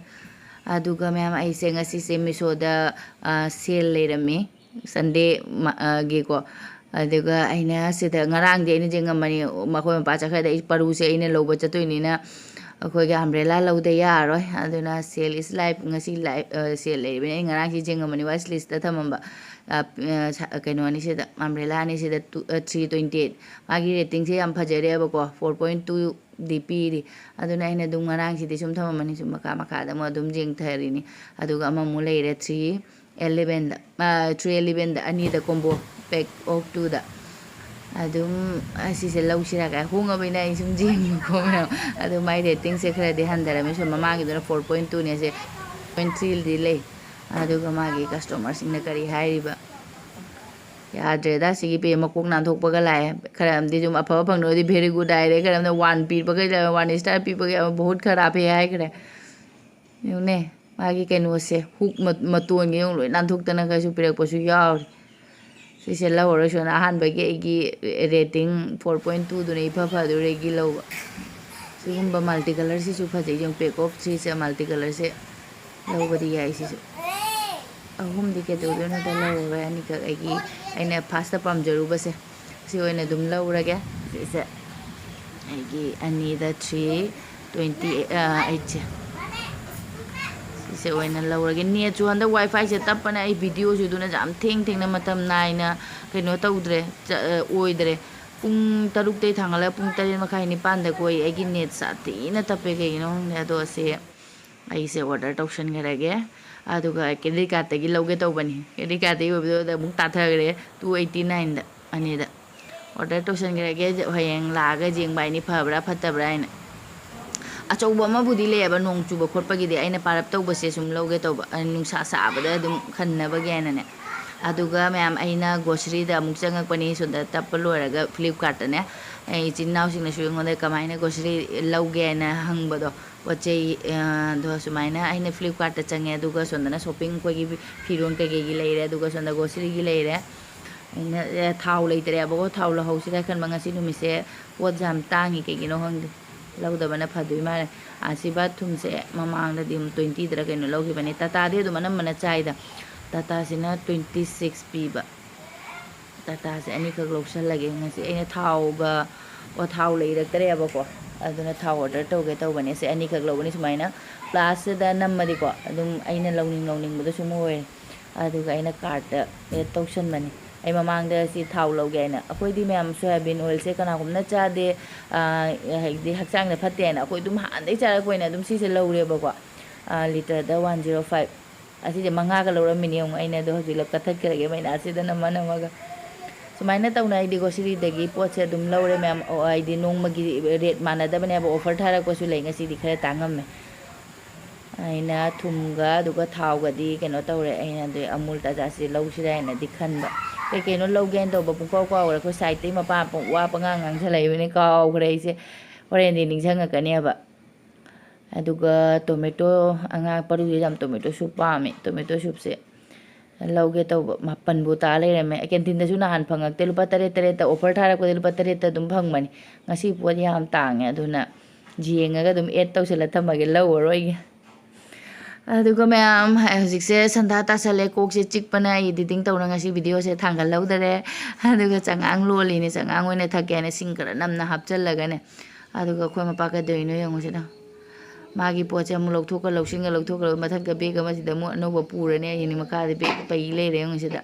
ꯑꯗꯨꯒ ꯃꯌꯥꯝ, ꯑꯩꯁꯦ ꯉꯁꯤꯁꯦ ꯃꯤꯁꯣꯗ, ꯑ, ꯁꯦꯜ ꯂꯩꯔꯝꯃꯤ꯫ ꯁꯟꯗꯦ ꯃ-, ꯑ, ꯒꯤꯀꯣ꯫ ꯑꯗꯨꯒ ꯑꯩꯅ ꯁꯤꯗ ꯉꯔꯥꯡꯗꯤ ꯑꯩꯅ ꯌꯦꯡꯉꯝꯕꯅꯤ, ꯃꯈꯣꯏ ꯃꯄꯥ ꯆꯠꯈ꯭ꯔꯗꯤ ꯑꯩ ꯄꯔꯨꯁꯦ ꯑꯩꯅ ꯂꯧꯕ ꯆꯠꯇꯣꯏꯅꯤꯅ ꯑꯩꯈꯣꯏꯒꯤ ꯑꯝꯕ꯭ꯔꯦꯂꯥ ꯂꯧꯗ ꯌꯥꯔꯣꯏ꯫ ꯑꯗꯨꯅ ꯁꯦꯜ ꯏꯁ ꯂꯥꯏꯐ, ꯉꯁꯤ ꯂꯥꯏꯐ, ꯑ, ꯁꯦꯜ ꯂꯩꯔꯤꯕꯅꯤ꯫ ꯑꯩ ꯉꯔꯥꯡꯁꯤ ꯌꯦꯡꯉꯝꯕꯅꯤ, ꯋꯥꯆ ꯂꯤꯁꯇ ꯊꯝꯃꯝꯕ꯫ ꯑ, ꯑ, ꯁ-, ꯀꯩꯅꯣꯅꯤ ꯁꯤꯗ, ꯑꯝꯕ꯭ꯔꯦꯂꯥꯅꯤ ꯁꯤꯗ ꯇꯨ, ꯑ, ꯊ꯭ꯔꯤ ꯇ꯭ꯋꯦꯟꯇꯤ ꯑꯩꯠ꯫ ꯃꯥꯒꯤ ꯔꯦꯇꯤꯡꯁꯦ ꯌꯥꯝ ꯐꯖꯔꯦꯕꯀꯣ, ꯐꯣꯔ ꯄꯣꯏꯟ ꯇꯨꯗꯤ ꯄꯤꯔꯤ꯫ ꯑꯗꯨꯅ ꯑꯩꯅ ꯑꯗꯨꯝ ꯉꯔꯥꯡꯁꯤꯗꯤ ꯁꯨꯝ ꯊꯝꯃꯝꯕꯅꯤ, ꯁꯨꯝ ꯃꯈꯥ ꯃꯈꯥꯗ ꯑꯃꯨꯛ ꯑꯗꯨꯝ ꯌꯦꯡꯊꯔꯤꯅꯤ꯫ ꯑꯗꯨꯒ ꯑꯃꯃꯨꯛ ꯂꯩꯔꯦ, ꯊ꯭ꯔꯤ ꯑꯦꯂꯦꯚꯦꯟꯗ, ꯑ, ꯊ꯭ꯔꯤ ꯑꯦꯂꯦꯚꯦꯟꯗ ꯑꯅꯤꯗ ꯀꯣꯝꯕꯣ ꯄꯦꯛ ꯑꯣꯐ ꯇꯨꯗ꯫ ꯑꯗꯨꯝ ꯑꯁꯤꯁꯦ ꯂꯧꯁꯤꯔꯥ ꯀꯥꯏ ꯍꯣꯡꯉꯕꯅꯤꯅ ꯑꯩ ꯁꯨꯝ ꯌꯦꯡꯕꯀꯣ ꯃꯌꯥꯝ꯫ ꯑꯗꯣ ꯃꯥꯏ ꯔꯦꯇꯤꯡꯁꯦ ꯈꯔꯗꯤ ꯍꯟꯊꯔꯝꯃꯦ꯫ ꯁꯨꯝ ꯃꯃꯥꯡꯒꯤꯗꯨꯅ ꯐꯣꯔ ꯄꯣꯏꯟ ꯇꯨꯅꯦ, ꯁꯦ ꯄꯣꯏꯟ ꯊ꯭ꯔꯤꯗꯤ ꯂꯩ꯫ ꯑꯗꯨꯒ ꯃꯥꯒꯤ ꯀꯁꯇꯃꯔꯁꯤꯡꯅ ꯀꯔꯤ ꯍꯥꯏꯔꯤꯕ? ꯌꯥꯗ꯭ꯔꯦꯗ, ꯁꯤꯒꯤ ꯄꯦ ꯃꯀꯣꯛ ꯅꯥꯟꯊꯣꯛꯄꯒ ꯂꯥꯛꯑꯦ꯫ ꯈꯔ ꯑꯃꯗꯤ ꯑꯗꯨꯝ ꯑꯐꯕ ꯐꯪꯅꯕꯗꯤ very good ꯍꯥꯏꯔꯦ, ꯈꯔ ꯑꯃꯅ ꯋꯥꯟ ꯄꯤꯕꯒ, ꯋꯥꯟ ꯁ꯭ꯇꯥꯔ ꯄꯤꯕꯒꯤ ꯑꯃ ꯕꯍꯨꯠ ꯈꯔꯥꯞ ꯍꯦ ꯍꯥꯏꯈ꯭ꯔꯦ꯫ ꯌꯦꯡꯉꯨꯅꯦ, ꯃꯥꯒꯤ ꯀꯩꯅꯣꯁꯦ, ꯍꯨꯛ ꯃ-, ꯃꯇꯣꯟꯒ ꯌꯦꯡꯉꯨ, ꯂꯣꯏ ꯅꯥꯟꯊꯣꯛꯇꯅꯒꯁꯨ ꯄꯤꯔꯛꯄꯁꯨ ꯌꯥꯎꯔꯤ꯫ ꯁꯤꯁꯦ ꯂꯧꯔꯔꯣꯏꯁꯦꯅ ꯑꯍꯥꯟꯕꯒꯤ ꯑꯩꯒꯤ ꯔꯦꯇꯤꯡ ꯐꯣꯔ ꯄꯣꯏꯟ ꯇꯨꯗꯨꯅ ꯏꯐ ꯐꯗꯨꯔꯦꯒꯤ ꯂꯧꯕ꯫ ꯁꯤꯒꯨꯝꯕ ꯃꯜꯇꯤ ꯀꯂꯔꯁꯤꯁꯨ ꯐꯖꯩ꯫ ꯌꯦꯡꯉꯨ, pack of threeꯁꯦ ꯃꯜꯇꯤ ꯀꯂꯔꯁꯦ ꯂꯧꯕꯗꯤ ꯌꯥꯏ ꯁꯤꯁꯨ꯫ ꯑꯍꯨꯝꯗꯤ ꯀꯩꯗꯧꯗꯣꯏꯅꯣꯗ ꯂꯧꯔꯔꯣꯏ꯫ ꯑꯅꯤꯈꯛ ꯑꯩꯒꯤ, ꯑꯩꯅ ꯐꯥꯔꯁꯇ ꯄꯥꯝꯖꯔꯨꯕꯁꯦ ꯁꯤ ꯑꯣꯏꯅ ꯑꯗꯨꯝ ꯂꯧꯔꯒꯦ꯫ ꯁꯤꯁꯦ ꯑꯩꯒꯤ ꯑꯅꯤꯗ ꯊ꯭ꯔꯤ, ꯇ꯭ꯋꯦꯟꯇꯤ ꯑꯩꯠꯁꯦ꯫ ꯁꯤꯁꯦ ꯑꯣꯏꯅ ꯂꯧꯔꯒꯦ꯫ ꯅꯦꯠꯁꯨ ꯍꯟꯗꯛ ꯋꯥꯏ ꯐꯥꯏꯁꯦ ꯇꯞꯄꯅ ꯑꯩ ꯚꯤꯗꯤꯑꯣꯁꯨ ꯑꯗꯨꯅ ꯌꯥꯝ ꯊꯦꯡ ꯊꯦꯡꯅ ꯃꯇꯝ ꯅꯥꯏꯅ ꯀꯩꯅꯣ ꯇꯧꯗ꯭ꯔꯦ, ꯆ-, ꯑ, ꯑꯣꯏꯗ꯭ꯔꯦ꯫ ꯄꯨꯡ ꯇꯔꯨꯛꯇꯩ ꯊꯥꯡꯒꯠꯂꯒ ꯄꯨꯡ ꯇꯔꯦꯠ ꯃꯈꯥꯏ ꯅꯤꯄꯥꯟꯗ ꯀꯣꯏ ꯑꯩꯒꯤ ꯅꯦꯠ ꯁꯥꯊꯤꯅ ꯇꯞꯄꯦ꯫ ꯀꯩꯒꯤꯅꯣ ꯈꯪꯗꯦ꯫ ꯑꯗꯣ ꯑꯁꯤ ꯑꯩꯁꯦ ꯑꯣꯔꯗꯔ ꯇꯧꯁꯟꯈ꯭ꯔꯒꯦ꯫ ꯑꯗꯨꯒ ꯀꯦꯟꯗ꯭ꯔꯤꯀꯥꯠꯇꯒꯤ ꯂꯧꯒꯦ ꯇꯧꯕꯅꯤ꯫ ꯀꯦꯟꯗ꯭ꯔꯤꯀꯥꯠꯇꯒꯤ ꯑꯣꯏꯕꯗꯨꯗ ꯑꯃꯨꯛ ꯇꯥꯊꯈ꯭ꯔꯦ, ꯇꯨ ꯑꯩꯠꯇꯤ ꯅꯥꯏꯟꯗ ꯑꯅꯤꯗ꯫ ꯑꯣꯔꯗꯔ ꯇꯧꯁꯟꯈ꯭ꯔꯒꯦ, ꯍꯌꯦꯡ ꯂꯥꯛꯑꯒ ꯌꯦꯡꯕ ꯍꯥꯏꯅꯤ, ꯐꯕ꯭ꯔꯥ ꯐꯠꯇꯕ꯭ꯔꯥ ꯍꯥꯏꯅ꯫ ꯑꯆꯧꯕ ꯑꯃꯕꯨꯗꯤ ꯂꯩꯌꯦꯕ, ꯅꯣꯡ ꯆꯨꯕ ꯈꯣꯠꯄꯒꯤꯗꯤ꯫ ꯑꯩꯅ ꯄꯥꯔꯞ ꯇꯧꯕꯁꯦ ꯁꯨꯝ ꯂꯧꯒꯦ ꯇꯧꯕ, ꯑ, ꯅꯨꯡꯁꯥ ꯁꯥꯕꯗ ꯑꯗꯨꯝ ꯈꯟꯅꯕꯒꯤ ꯍꯥꯏꯅꯅꯦ꯫ ꯑꯗꯨꯒ ꯃꯌꯥꯝ, ꯑꯩꯅ ꯒ꯭ꯔꯣꯁꯔꯤꯗ ꯑꯃꯨꯛ ꯆꯪꯉꯛꯄꯅꯤ꯫ ꯁꯣꯝꯗ ꯇꯞꯄ ꯂꯣꯏꯔꯒ ꯐ꯭ꯂꯤꯞꯀꯥꯔꯠꯇꯅꯦ, ꯑꯩ ꯏꯆꯤꯟ ꯏꯅꯥꯎꯁꯤꯡꯅꯁꯨ ꯑꯩꯉꯣꯟꯗ ꯀꯃꯥꯏꯅ ꯒ꯭ꯔꯣꯁꯔꯤ ꯂꯧꯒꯦ ꯍꯥꯏꯅ ꯍꯪꯕꯗꯣ, ꯄꯣꯠ ꯆꯩ, ꯑ, ꯑꯗꯣ ꯁꯨꯃꯥꯏꯅ ꯑꯩꯅ ꯐ꯭ꯂꯤꯞꯀꯥꯔꯠꯇ ꯆꯪꯉꯦ, ꯑꯗꯨꯒ ꯁꯣꯝꯗꯅ ꯁꯣꯞꯄꯤꯡ, ꯑꯩꯈꯣꯏꯒꯤ ꯐꯤꯔꯣꯟ ꯀꯩꯀꯩꯒꯤ ꯂꯩꯔꯦ, ꯑꯗꯨꯒ ꯁꯣꯝꯗ ꯒ꯭ꯔꯣꯁꯔꯤꯒꯤ ꯂꯩꯔꯦ꯫ ꯑꯩꯅ, ꯑꯦ, ꯊꯥꯎ ꯂꯩꯇ꯭ꯔꯦꯕꯀꯣ, ꯊꯥꯎ ꯂꯧꯍꯧꯁꯤꯔ ꯈꯟꯕ꯫ ꯉꯁꯤ ꯅꯨꯃꯤꯠꯁꯦ ꯄꯣꯠꯁꯦ ꯌꯥꯝ ꯇꯥꯡꯉꯤ, ꯀꯩꯒꯤꯅꯣ ꯈꯪꯗꯦ꯫ ꯂꯧꯗꯕꯅ ꯐꯗꯣꯏ ꯃꯥꯜꯂꯦ꯫ ꯑꯁꯤ ꯕꯥꯠ ꯊꯨꯝꯁꯦ ꯃꯃꯥꯡꯗꯗꯤ ꯑꯃꯨꯛ ꯇ꯭ꯋꯦꯟꯇꯤꯗꯔ ꯀꯩꯅꯣ ꯂꯧꯈꯤꯕꯅꯦ꯫ ꯇꯥꯇꯥꯗꯤ ꯑꯗꯨꯝ ꯑꯅꯝꯕꯅ ꯆꯥꯏꯗ꯫ ꯇꯥꯇꯥꯁꯤꯅ ꯇ꯭ꯋꯦꯟꯇꯤ ꯁꯤꯛꯁ ꯄꯤꯕ꯫ ꯇꯥꯇꯥꯁꯦ ꯑꯅꯤꯈꯛ ꯂꯧꯁꯜꯂꯒꯦ ꯉꯁꯤ꯫ ꯑꯩꯅ ꯊꯥꯎꯒ, ꯑꯣ, ꯊꯥꯎ ꯂꯩꯔꯛꯇ꯭ꯔꯦꯕꯀꯣ, ꯑꯗꯨꯅ ꯊꯥꯎ ꯑꯣꯔꯗꯔ ꯇꯧꯒꯦ ꯇꯧꯕꯅꯦ꯫ ꯁꯦ ꯑꯅꯤꯈꯛ ꯂꯧꯕꯅꯤ꯫ ꯁꯨꯃꯥꯏꯅ ꯄ꯭ꯂꯥꯁꯁꯤꯗ ꯅꯝꯃꯗꯤꯀꯣ, ꯑꯗꯨꯝ ꯑꯩꯅ ꯂꯧꯅꯤꯡ ꯂꯧꯅꯤꯡꯕꯗꯣ ꯁꯨꯝ ꯑꯣꯏꯔꯦ꯫ ꯑꯗꯨꯒ ꯑꯩꯅ ꯀꯥꯔꯠꯇ ꯑꯦꯗ ꯇꯧꯁꯟꯕꯅꯤ꯫ ꯑꯩ ꯃꯃꯥꯡꯗ ꯁꯤ ꯊꯥꯎ ꯂꯧꯒꯦ ꯍꯥꯏꯅ꯫ ꯑꯩꯈꯣꯏꯗꯤ ꯃꯌꯥꯝ ꯁꯣꯌꯥꯕꯤꯟ ꯑꯣꯏꯜꯁꯦ ꯀꯅꯥꯒꯨꯝꯕꯅ ꯆꯥꯗꯦ, ꯑ, ꯍꯥꯏꯗꯤ ꯍꯛꯆꯥꯡꯗ ꯐꯠꯇꯦ ꯍꯥꯏꯅ꯫ ꯑꯩꯈꯣꯏ ꯑꯗꯨꯝ ꯍꯥꯟꯅꯗꯩ ꯆꯥꯔꯛꯄ ꯑꯣꯏꯅ ꯑꯗꯨꯝ ꯁꯤꯁꯦ ꯂꯧꯔꯦꯕꯀꯣ꯫ ꯑ, ꯂꯤꯇꯔꯗ ꯋꯥꯟ ꯖꯤꯔꯣ ꯐꯥꯏꯚ꯫ ꯑꯁꯤꯁꯦ ꯃꯉꯥꯒ ꯂꯧꯔꯝꯃꯤꯅꯤ ꯌꯦꯡꯉꯨ꯫ ꯑꯩꯅ ꯑꯗꯣ ꯍꯧꯖꯤꯛ ꯂꯧ-, ꯀꯛꯊꯠꯈ꯭ꯔꯒꯦ ꯃꯩꯅꯥꯁꯤꯗ ꯅꯝꯃ ꯅꯝꯃꯒ꯫ ꯁꯨꯃꯥꯏꯅ ꯇꯧꯅ ꯑꯩꯗꯤꯀꯣ ꯁꯤꯗꯒꯤ ꯄꯣꯠꯁꯦ ꯑꯗꯨꯝ ꯂꯧꯔꯦ ꯃꯌꯥꯝ꯫ ꯑꯣ, ꯍꯥꯏꯗꯤ ꯅꯣꯡꯃꯒꯤ ꯔꯦꯠ ꯃꯥꯟꯅꯗꯕꯅꯦꯕ, ꯑꯣꯐꯔ ꯊꯥꯔꯛꯄꯁꯨ ꯂꯩ꯫ ꯉꯁꯤꯗꯤ ꯈꯔ ꯇꯥꯡꯉꯝꯃꯦ꯫ ꯑꯩꯅ ꯊꯨꯝꯒ ꯑꯗꯨꯒ ꯊꯥꯎꯒꯗꯤ ꯀꯩꯅꯣ ꯇꯧꯔꯦ꯫ ꯑꯩꯅ ꯑꯗꯨ ꯑꯃꯨꯜ ꯇꯥꯖꯥꯁꯦ ꯂꯧꯁꯤꯔꯥ ꯍꯥꯏꯅꯗꯤ ꯈꯟꯕ꯫ ꯀꯩ ꯀꯩꯅꯣ ꯂꯧꯒꯦꯅ ꯇꯧꯕ ꯄꯨꯡꯀꯥꯎ ꯀꯥꯎꯈ꯭ꯔꯦ꯫ ꯑꯩꯈꯣꯏ ꯁꯥꯏꯠꯇꯩ ꯃꯄꯥ ꯋꯥ ꯄꯉꯥꯡ ꯉꯥꯡꯁꯜꯂꯛꯏꯕꯅꯤ, ꯀꯥꯎꯈ꯭ꯔꯦ ꯑꯩꯁꯦ꯫ ꯍꯣꯔꯦꯟꯗꯤ ꯅꯤꯡꯁꯤꯡꯉꯛꯀꯅꯦꯕ꯫ ꯑꯗꯨꯒ ꯇꯣꯃꯦꯇꯣ, ꯑꯉꯥꯡ ꯄꯔꯨꯁꯦ ꯌꯥꯝ ꯇꯣꯃꯦꯇꯣ ꯁꯨꯞ ꯄꯥꯝꯃꯦ꯫ ꯇꯣꯃꯦꯇꯣ ꯁꯨꯞꯁꯦ ꯂꯧꯒꯦ ꯇꯧꯕ, ꯃꯥꯄꯟꯕꯨ ꯇꯥ ꯂꯩꯔꯝꯃꯦ꯫ ꯀꯦꯟꯇꯤꯟꯗꯁꯨ ꯅꯍꯥꯟ ꯐꯪꯉꯛꯇꯦ, ꯂꯨꯄꯥ ꯇꯔꯦꯠ ꯇꯔꯦꯠꯇ, ꯑꯣꯐꯔ ꯊꯥꯔꯛꯄꯗ ꯂꯨꯄꯥ ꯇꯔꯦꯠꯇ ꯑꯗꯨꯝ ꯐꯪꯕꯅꯤ꯫ ꯉꯁꯤ ꯄꯣꯠ ꯌꯥꯝ ꯇꯥꯡꯉꯦ, ꯑꯗꯨꯅ ꯌꯦꯡꯉꯒ ꯑꯗꯨꯝ ꯑꯦꯗ ꯇꯧꯁꯤꯜꯂ ꯊꯝꯃꯒꯦ, ꯂꯧꯔꯔꯣꯏꯒꯦ꯫ ꯑꯗꯨꯒ ꯃꯌꯥꯝ, ꯍꯧꯖꯤꯛꯁꯦ ꯁꯟꯗꯥ ꯇꯥꯁꯜꯂꯦ, ꯀꯣꯛꯁꯦ ꯆꯤꯛꯄꯅ ꯑꯩ ꯏꯗꯤꯇꯤꯡ ꯇꯧꯅ ꯉꯁꯤ ꯚꯤꯗꯤꯑꯣꯁꯦ ꯊꯥꯡꯒꯠꯍꯧꯗꯔꯦ꯫ ꯑꯗꯨꯒ ꯆꯉꯥꯡ ꯂꯣꯜꯂꯤꯅꯦ, ꯆꯉꯥꯡ ꯑꯣꯏꯅ ꯊꯛꯀꯦ ꯍꯥꯏꯅ ꯁꯤꯡ ꯈꯔ ꯅꯝꯅ ꯍꯥꯞꯆꯜꯂꯒꯅꯦ꯫ ꯑꯗꯨꯒ ꯑꯩꯈꯣꯏ ꯃꯄꯥ ꯀꯩꯗꯧꯔꯤꯅꯣ ꯌꯦꯡꯉꯨꯁꯤꯗ꯫ ꯃꯥꯒꯤ ꯄꯣꯠꯁꯦ ꯑꯃꯨꯛ ꯂꯧꯊꯣꯛꯀ ꯂꯧꯁꯤꯟꯒ ꯂꯧꯊꯣꯛꯀ ꯃꯊꯛꯇ ꯕꯦꯒ ꯑꯃꯁꯤꯗ ꯑꯃꯨꯛ ꯑꯅꯧꯕ ꯄꯨꯔꯅꯤ ꯍꯥꯏꯁꯤꯅꯤ, ꯃꯈꯥꯗ ꯕꯦꯒ ꯄꯩ ꯂꯩꯔꯦ ꯌꯦꯡꯉꯨꯁꯤꯗ꯫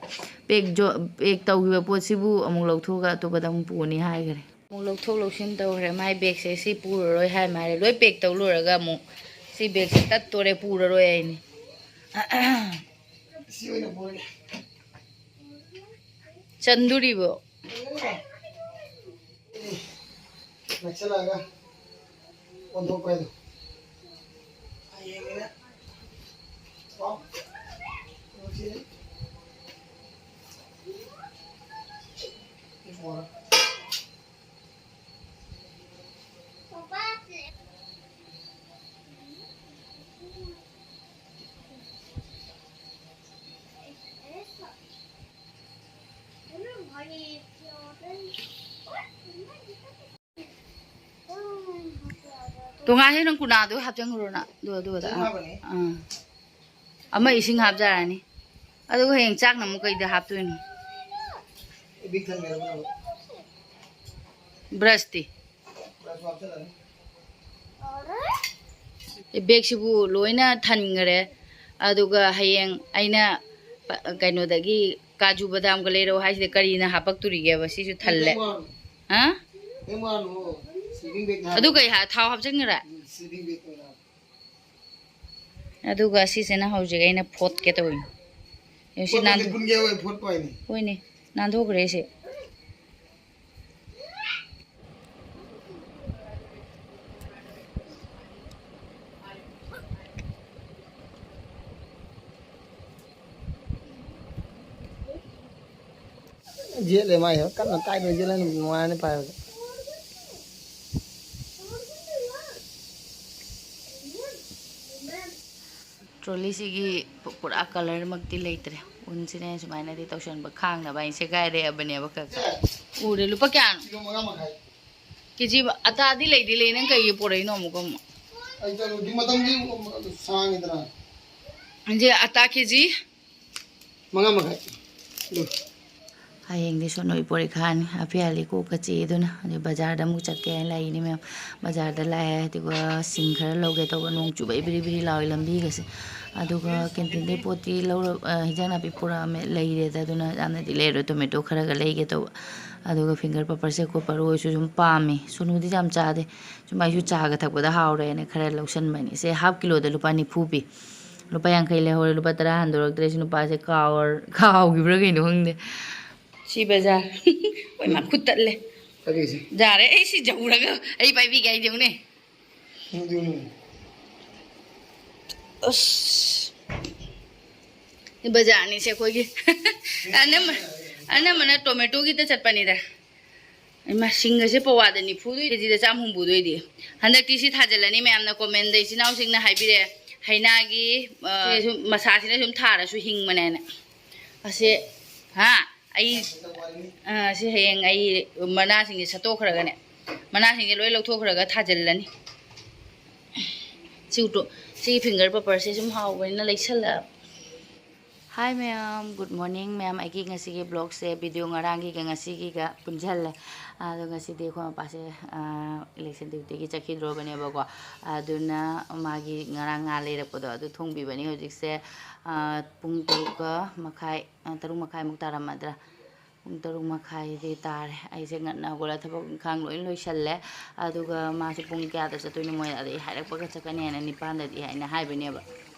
ꯄꯦꯛ ꯖꯣ-, ꯄꯦꯛ ꯇꯧꯈꯤꯕ ꯄꯣꯠꯁꯤꯕꯨ ꯑꯃꯨꯛ ꯂꯧꯊꯣꯛꯑꯒ ꯑꯇꯣꯞꯄꯗ ꯑꯃꯨꯛ ꯄꯨꯅꯤ ꯍꯥꯏꯈꯔꯦ꯫ ꯑꯃꯨꯛ ꯂꯧꯊꯣꯛ ꯂꯧꯁꯤꯟ ꯇꯧꯈ꯭ꯔꯦ꯫ ꯃꯥꯏ ꯕꯦꯒꯁꯦ ꯁꯤ ꯄꯨꯔꯔꯣꯏ ꯍꯥꯏ ꯃꯥꯜꯂꯦ꯫ ꯂꯣꯏ ꯄꯦꯛ ꯇꯧ ꯂꯣꯏꯔꯒ ꯑꯃꯨꯛ ꯁꯤ ꯕꯦꯒꯁꯦ ꯇꯠꯇꯣꯔꯦ, ꯄꯨꯔꯔꯣꯏ ꯍꯥꯏꯅꯤ꯫ ꯁꯤ ꯑꯣꯏꯅ ꯄꯨꯔꯒꯦ꯫ ꯆꯟꯗꯣꯔꯤꯕꯣ? ꯅꯛꯁꯜꯂꯛꯑꯒ ꯑꯣꯟꯊꯣꯛꯄ ꯍꯥꯏꯗꯣ꯫ ꯍꯌꯦꯡꯅꯦ꯫ ꯄꯥꯎ꯫ ꯉꯁꯤ꯫ ꯁꯤ ꯄꯨꯔꯣ꯫ ꯇꯣꯉꯥꯟꯁꯦ ꯅꯪ ꯀꯨꯅꯥꯗꯣ ꯍꯥꯞꯆꯟꯈ꯭ꯔꯣ ꯅꯪ꯫ ꯑꯗꯨ, ꯑꯗꯨ, ꯑꯗ, ꯏꯁꯤꯡ ꯑꯥ, ꯍꯥꯞꯄꯅꯤ꯫ ꯑꯥ꯫ ꯑꯃ ꯏꯁꯤꯡ ꯍꯥꯞꯆꯔꯅꯤ꯫ ꯑꯗꯨꯒ ꯍꯌꯦꯡ ꯆꯥꯛꯅ ꯑꯃꯨꯛ ꯀꯩꯗ ꯍꯥꯞꯇꯣꯏꯅꯣ? ꯕꯤꯛ ꯊꯟꯒꯗꯕꯅꯦꯕ꯫ ꯕ꯭ꯔꯁꯇꯤ? ꯕ꯭ꯔꯁꯁꯨ ꯍꯥꯞꯆꯜꯂꯅꯤ꯫ ꯕꯦꯒꯁꯤꯕꯨ ꯂꯣꯏꯅ ꯊꯟꯈꯔꯦ꯫ ꯑꯗꯨꯒ ꯍꯌꯦꯡ ꯑꯩꯅ ꯄ-, ꯀꯩꯅꯣꯗꯒꯤ ꯀꯥꯖꯨ ꯕꯗꯥꯝꯒ ꯂꯩꯔꯛꯑꯣ ꯍꯥꯏꯁꯤꯗ ꯀꯔꯤꯅ ꯍꯥꯄꯛꯇꯣꯔꯤꯒꯦꯕ? ꯁꯤꯁꯨ ꯊꯜꯂꯦ꯫ ꯀꯩꯝ ꯋꯥꯔꯨꯅꯨ꯫ ꯍꯥ? ꯀꯩꯝ ꯋꯥꯔꯨꯅꯨ꯫ ꯁꯤꯕꯤꯡ ꯕꯦꯒꯅ ꯑꯗꯨ ꯍꯥꯞꯄꯛꯑꯣ꯫ ꯀꯩ ꯍꯥ-, ꯊꯥꯎ ꯍꯥꯞꯆꯤꯟꯈ꯭ꯔꯦ? ꯎꯝ, ꯁꯤꯕꯤꯡ ꯕꯦꯒ ꯑꯣꯏꯅ ꯍꯥꯞꯄꯣ꯫ ꯑꯗꯨꯒ ꯁꯤꯁꯤꯅ ꯍꯧꯖꯤꯛ ꯑꯩꯅ ꯐꯣꯠꯀꯦ ꯇꯧꯔꯤꯅꯤ꯫ ꯌꯦꯡꯉꯨ, ꯁꯤ ꯐꯣꯠꯄꯗꯤ ꯅꯥꯟ-, ꯄꯨꯟꯒꯦ ꯑꯣꯏ ꯐꯣꯠꯄ ꯍꯥꯏꯅꯤ꯫ ꯍꯣꯏꯅꯦ, ꯅꯥꯟꯊꯣꯛꯈ꯭ꯔꯦ ꯁꯤ꯫ ꯌꯦꯠꯂꯦ ꯃꯥꯏ ꯀꯟꯅ ꯇꯥꯏꯠ ꯑꯣꯏ ꯌꯦꯠꯂꯦ, ꯅꯨꯡꯉꯥꯏꯔꯅꯤ ꯄꯥꯏꯕꯗ꯫ ꯇ꯭ꯔꯣꯂꯤꯁꯤꯒꯤ ꯄꯨ- ꯄꯨꯔꯥ ꯀꯂꯔꯃꯛꯇꯤ ꯂꯩꯇ꯭ꯔꯦ꯫ ꯎꯟꯁꯤꯅ ꯁꯨꯃꯥꯏꯅꯗꯤ ꯇꯧꯁꯟꯕ, ꯈꯥꯡꯅꯕ ꯑꯩꯅ ꯁꯦꯒꯥꯏꯔꯛꯑꯕꯅꯦꯕ ꯈꯔ ꯈꯔ꯫ ꯎꯔꯦ꯫ ꯂꯨꯄꯥ ꯀꯌꯥꯅꯣ? ꯀꯤꯂꯣ ꯃꯉꯥ ꯃꯈꯥꯏ꯫ ꯀꯦꯖꯤ ꯑꯇꯥꯗꯤ ꯂꯩꯗꯤ ꯂꯩ, ꯅꯪ ꯀꯩꯒꯤ ꯄꯣꯔꯛꯏꯅꯣ ꯑꯃꯨꯛꯀ ꯑꯃꯨꯛ? ꯑꯩ ꯆꯠꯂꯨꯗꯤ ꯃꯇꯝꯗꯤ ꯁꯥꯡꯉꯤꯗꯅ꯫ ꯏꯟꯖꯦ, ꯑꯇꯥ ꯀꯦꯖꯤ? ꯃꯉꯥ ꯃꯈꯥꯏ꯫ ꯑꯗꯨ꯫ ꯍꯌꯦꯡꯗꯤ ꯁꯣꯅꯣꯏ ꯄꯣꯔꯤꯈꯥꯅꯤ꯫ ꯑꯐꯤꯌꯥꯂꯤ ꯀꯣꯛꯀ ꯆꯤꯛꯑꯦ ꯑꯗꯨꯅ꯫ ꯑꯗꯩ ꯕꯖꯥꯔꯗ ꯑꯃꯨꯛ ꯆꯠꯀꯦ ꯍꯥꯏꯅ ꯂꯩꯔꯤꯅꯤ ꯃꯌꯥꯝ꯫ ꯕꯖꯥꯔꯗ ꯂꯥꯛꯑꯦ, ꯑꯗꯨꯒ ꯁꯤꯡ ꯈꯔ ꯂꯧꯒꯦ ꯇꯧꯕ, ꯅꯣꯡ ꯆꯨꯕꯩ ꯕꯤꯔꯤ ꯕꯤꯔꯤ ꯂꯥꯎꯋꯦ ꯂꯝꯕꯤꯒꯁꯦ꯫ ꯑꯗꯨꯒ ꯀꯦꯟꯇꯤꯟꯗꯩ ꯄꯣꯠꯇꯤ ꯂꯧꯔ-, ꯑ, ꯍꯤꯟꯖꯥꯡ ꯅꯥꯄꯤ ꯄꯨꯔꯛꯑꯝꯃꯦ, ꯂꯩꯔꯦꯗ꯫ ꯑꯗꯨꯅ ꯌꯥꯝꯅꯗꯤ ꯂꯩꯔꯣꯏ, ꯇꯣꯃꯦꯇꯣ ꯈꯔꯒ ꯂꯩꯒꯦ ꯇꯧꯕ꯫ ꯑꯗꯨꯒ ꯐꯤꯡꯒꯔ ꯄꯄꯔꯁꯦ ꯑꯩꯈꯣꯏ ꯄꯔꯨ ꯍꯣꯏꯁꯨ ꯁꯨꯝ ꯄꯥꯝꯃꯤ꯫ ꯁꯣꯅꯨꯗꯤ ꯌꯥꯝ ꯆꯥꯗꯦ꯫ ꯁꯨꯝ ꯑꯩꯁꯨ ꯆꯥꯒ ꯊꯛꯄꯗ ꯍꯥꯎꯔꯦꯅ ꯈꯔ ꯂꯧꯁꯟꯕꯅꯤ꯫ ꯁꯦ ꯍꯥꯐ ꯀꯤꯂꯣꯗ ꯂꯨꯄꯥ ꯅꯤꯐꯨ ꯄꯤ꯫ ꯂꯨꯄꯥ ꯌꯥꯡꯈꯩ ꯂꯩꯍꯧꯔꯦ, ꯂꯨꯄꯥ ꯇꯔꯥ ꯍꯟꯗꯣꯔꯛꯇ꯭ꯔꯦ꯫ ꯁꯤ ꯅꯨꯄꯥꯁꯦ ꯀꯥꯎꯔ-, ꯀꯥꯎꯈꯤꯕ꯭ꯔꯥ ꯀꯩꯅꯣ ꯈꯪꯗꯦ꯫ ꯁꯤ ꯕꯖꯥꯔ꯫ ꯍꯣꯏ, ꯃꯥ ꯈꯨꯠ ꯇꯠꯂꯦ꯫ ꯀꯔꯤꯁꯦ? ꯌꯥꯔꯦ, ꯑꯩ ꯁꯤ ꯌꯧꯔꯒ ꯑꯩ ꯄꯥꯏꯕꯤꯒꯦ ꯍꯥꯏꯗꯧꯅꯦ꯫ ꯈꯪꯗꯦꯅꯦ꯫ ꯑꯁ꯫ ꯕꯖꯥꯔꯅꯤꯁꯦ ꯑꯩꯈꯣꯏꯒꯤ꯫ ꯑꯅꯝꯕ-, ꯑꯅꯝꯕꯅ ꯇꯣꯃꯦꯇꯣꯒꯤꯗ ꯆꯠꯄꯅꯤꯗ꯫ ꯏꯃꯥ, ꯁꯤꯡꯒꯁꯦ ꯄꯋꯥꯗ ꯅꯤꯐꯨꯗꯣꯏ, ꯀꯦꯖꯤꯗ ꯆꯥꯝ ꯍꯨꯝꯐꯨꯗꯣꯏꯗꯤ꯫ ꯍꯟꯗꯛꯇꯤ ꯁꯤ ꯊꯥꯖꯤꯜꯂꯅꯤ ꯃꯌꯥꯝꯅ comment ꯗ ꯏꯆꯤꯟ ꯏꯅꯥꯎꯁꯤꯡꯅ ꯍꯥꯏꯕꯤꯔꯦ꯫ ꯍꯩꯅꯥꯒꯤ, ꯑ, ꯁꯤ ꯁꯨꯝ ꯃꯁꯥꯁꯤꯅ ꯁꯨꯝ ꯊꯥꯔꯁꯨ ꯍꯤꯡꯕꯅꯦꯅ꯫ ꯑꯁꯦ, ꯍꯥ? ꯑꯩ, ꯑ, ꯁꯤ ꯍꯌꯦꯡ ꯑꯩ ꯃꯅꯥꯁꯤꯡꯁꯦ ꯁꯠꯇꯣꯛꯈ꯭ꯔꯒꯅꯦ, ꯃꯅꯥꯁꯤꯡꯁꯦ ꯂꯣꯏ ꯂꯧꯊꯣꯛꯈ꯭ꯔꯒ ꯊꯥꯖꯤꯜꯂꯅꯤ꯫ ꯁꯤ ꯎꯇꯨ-, ꯁꯤꯒꯤ ꯐꯤꯡꯒꯔ ꯄꯄꯔꯁꯦ ꯁꯨꯝ ꯍꯥꯎꯕꯅꯤꯅ ꯂꯩꯁꯜꯂꯛꯑꯕ꯫ Hi ꯃꯌꯥꯝ, good morning ꯃꯌꯥꯝ꯫ ꯑꯩꯒꯤ ꯉꯁꯤꯒꯤ vlog ꯁꯦ video ꯉꯔꯥꯡꯒꯤꯒ ꯉꯁꯤꯒꯤꯒ ꯄꯨꯟꯁꯤꯜꯂꯦ꯫ ꯑꯗꯣ ꯉꯁꯤꯗꯤ ꯑꯩꯈꯣꯏ ꯃꯄꯥꯁꯦ, ꯑ, election duty ꯒꯤ ꯆꯠꯈꯤꯗ꯭ꯔꯣꯕꯅꯦꯕꯀꯣ꯫ ꯑꯗꯨꯅ ꯃꯥꯒꯤ ꯉꯔꯥꯡ ꯉꯥ ꯂꯩꯔꯛꯄꯗꯣ ꯑꯗꯨ ꯊꯣꯡꯕꯤꯕꯅꯤ ꯍꯧꯖꯤꯛꯁꯦ꯫ ꯑ, ꯄꯨꯡ ꯇꯔꯨꯛꯀ ꯃꯈꯥꯏ, ꯑ, ꯇꯔꯨꯛ ꯃꯈꯥꯏꯃꯨꯛ ꯇꯥꯔꯝꯃꯗ꯭ꯔꯥ? ꯄꯨꯡ ꯇꯔꯨꯛ ꯃꯈꯥꯏꯗꯤ ꯇꯥꯔꯦ꯫ ꯑꯩꯁꯦ ꯉꯟꯅ ꯍꯧꯒꯠꯂ ꯊꯕꯛ ꯏꯪꯈꯥꯡ ꯂꯣꯏ ꯂꯣꯏꯁꯜꯂꯦ꯫ ꯑꯗꯨꯒ ꯃꯥꯁꯦ ꯄꯨꯡ ꯀꯌꯥꯗ ꯆꯠꯇꯣꯏꯅꯣ, ꯃꯣꯏ ꯑꯗꯩ ꯍꯥꯏꯔꯛꯄꯒ ꯆꯠꯀꯅꯤ ꯍꯥꯏꯅ ꯅꯤꯄꯥꯟꯗꯗꯤ ꯍꯥꯏꯅ ꯍꯥꯏꯕꯅꯦꯕ꯫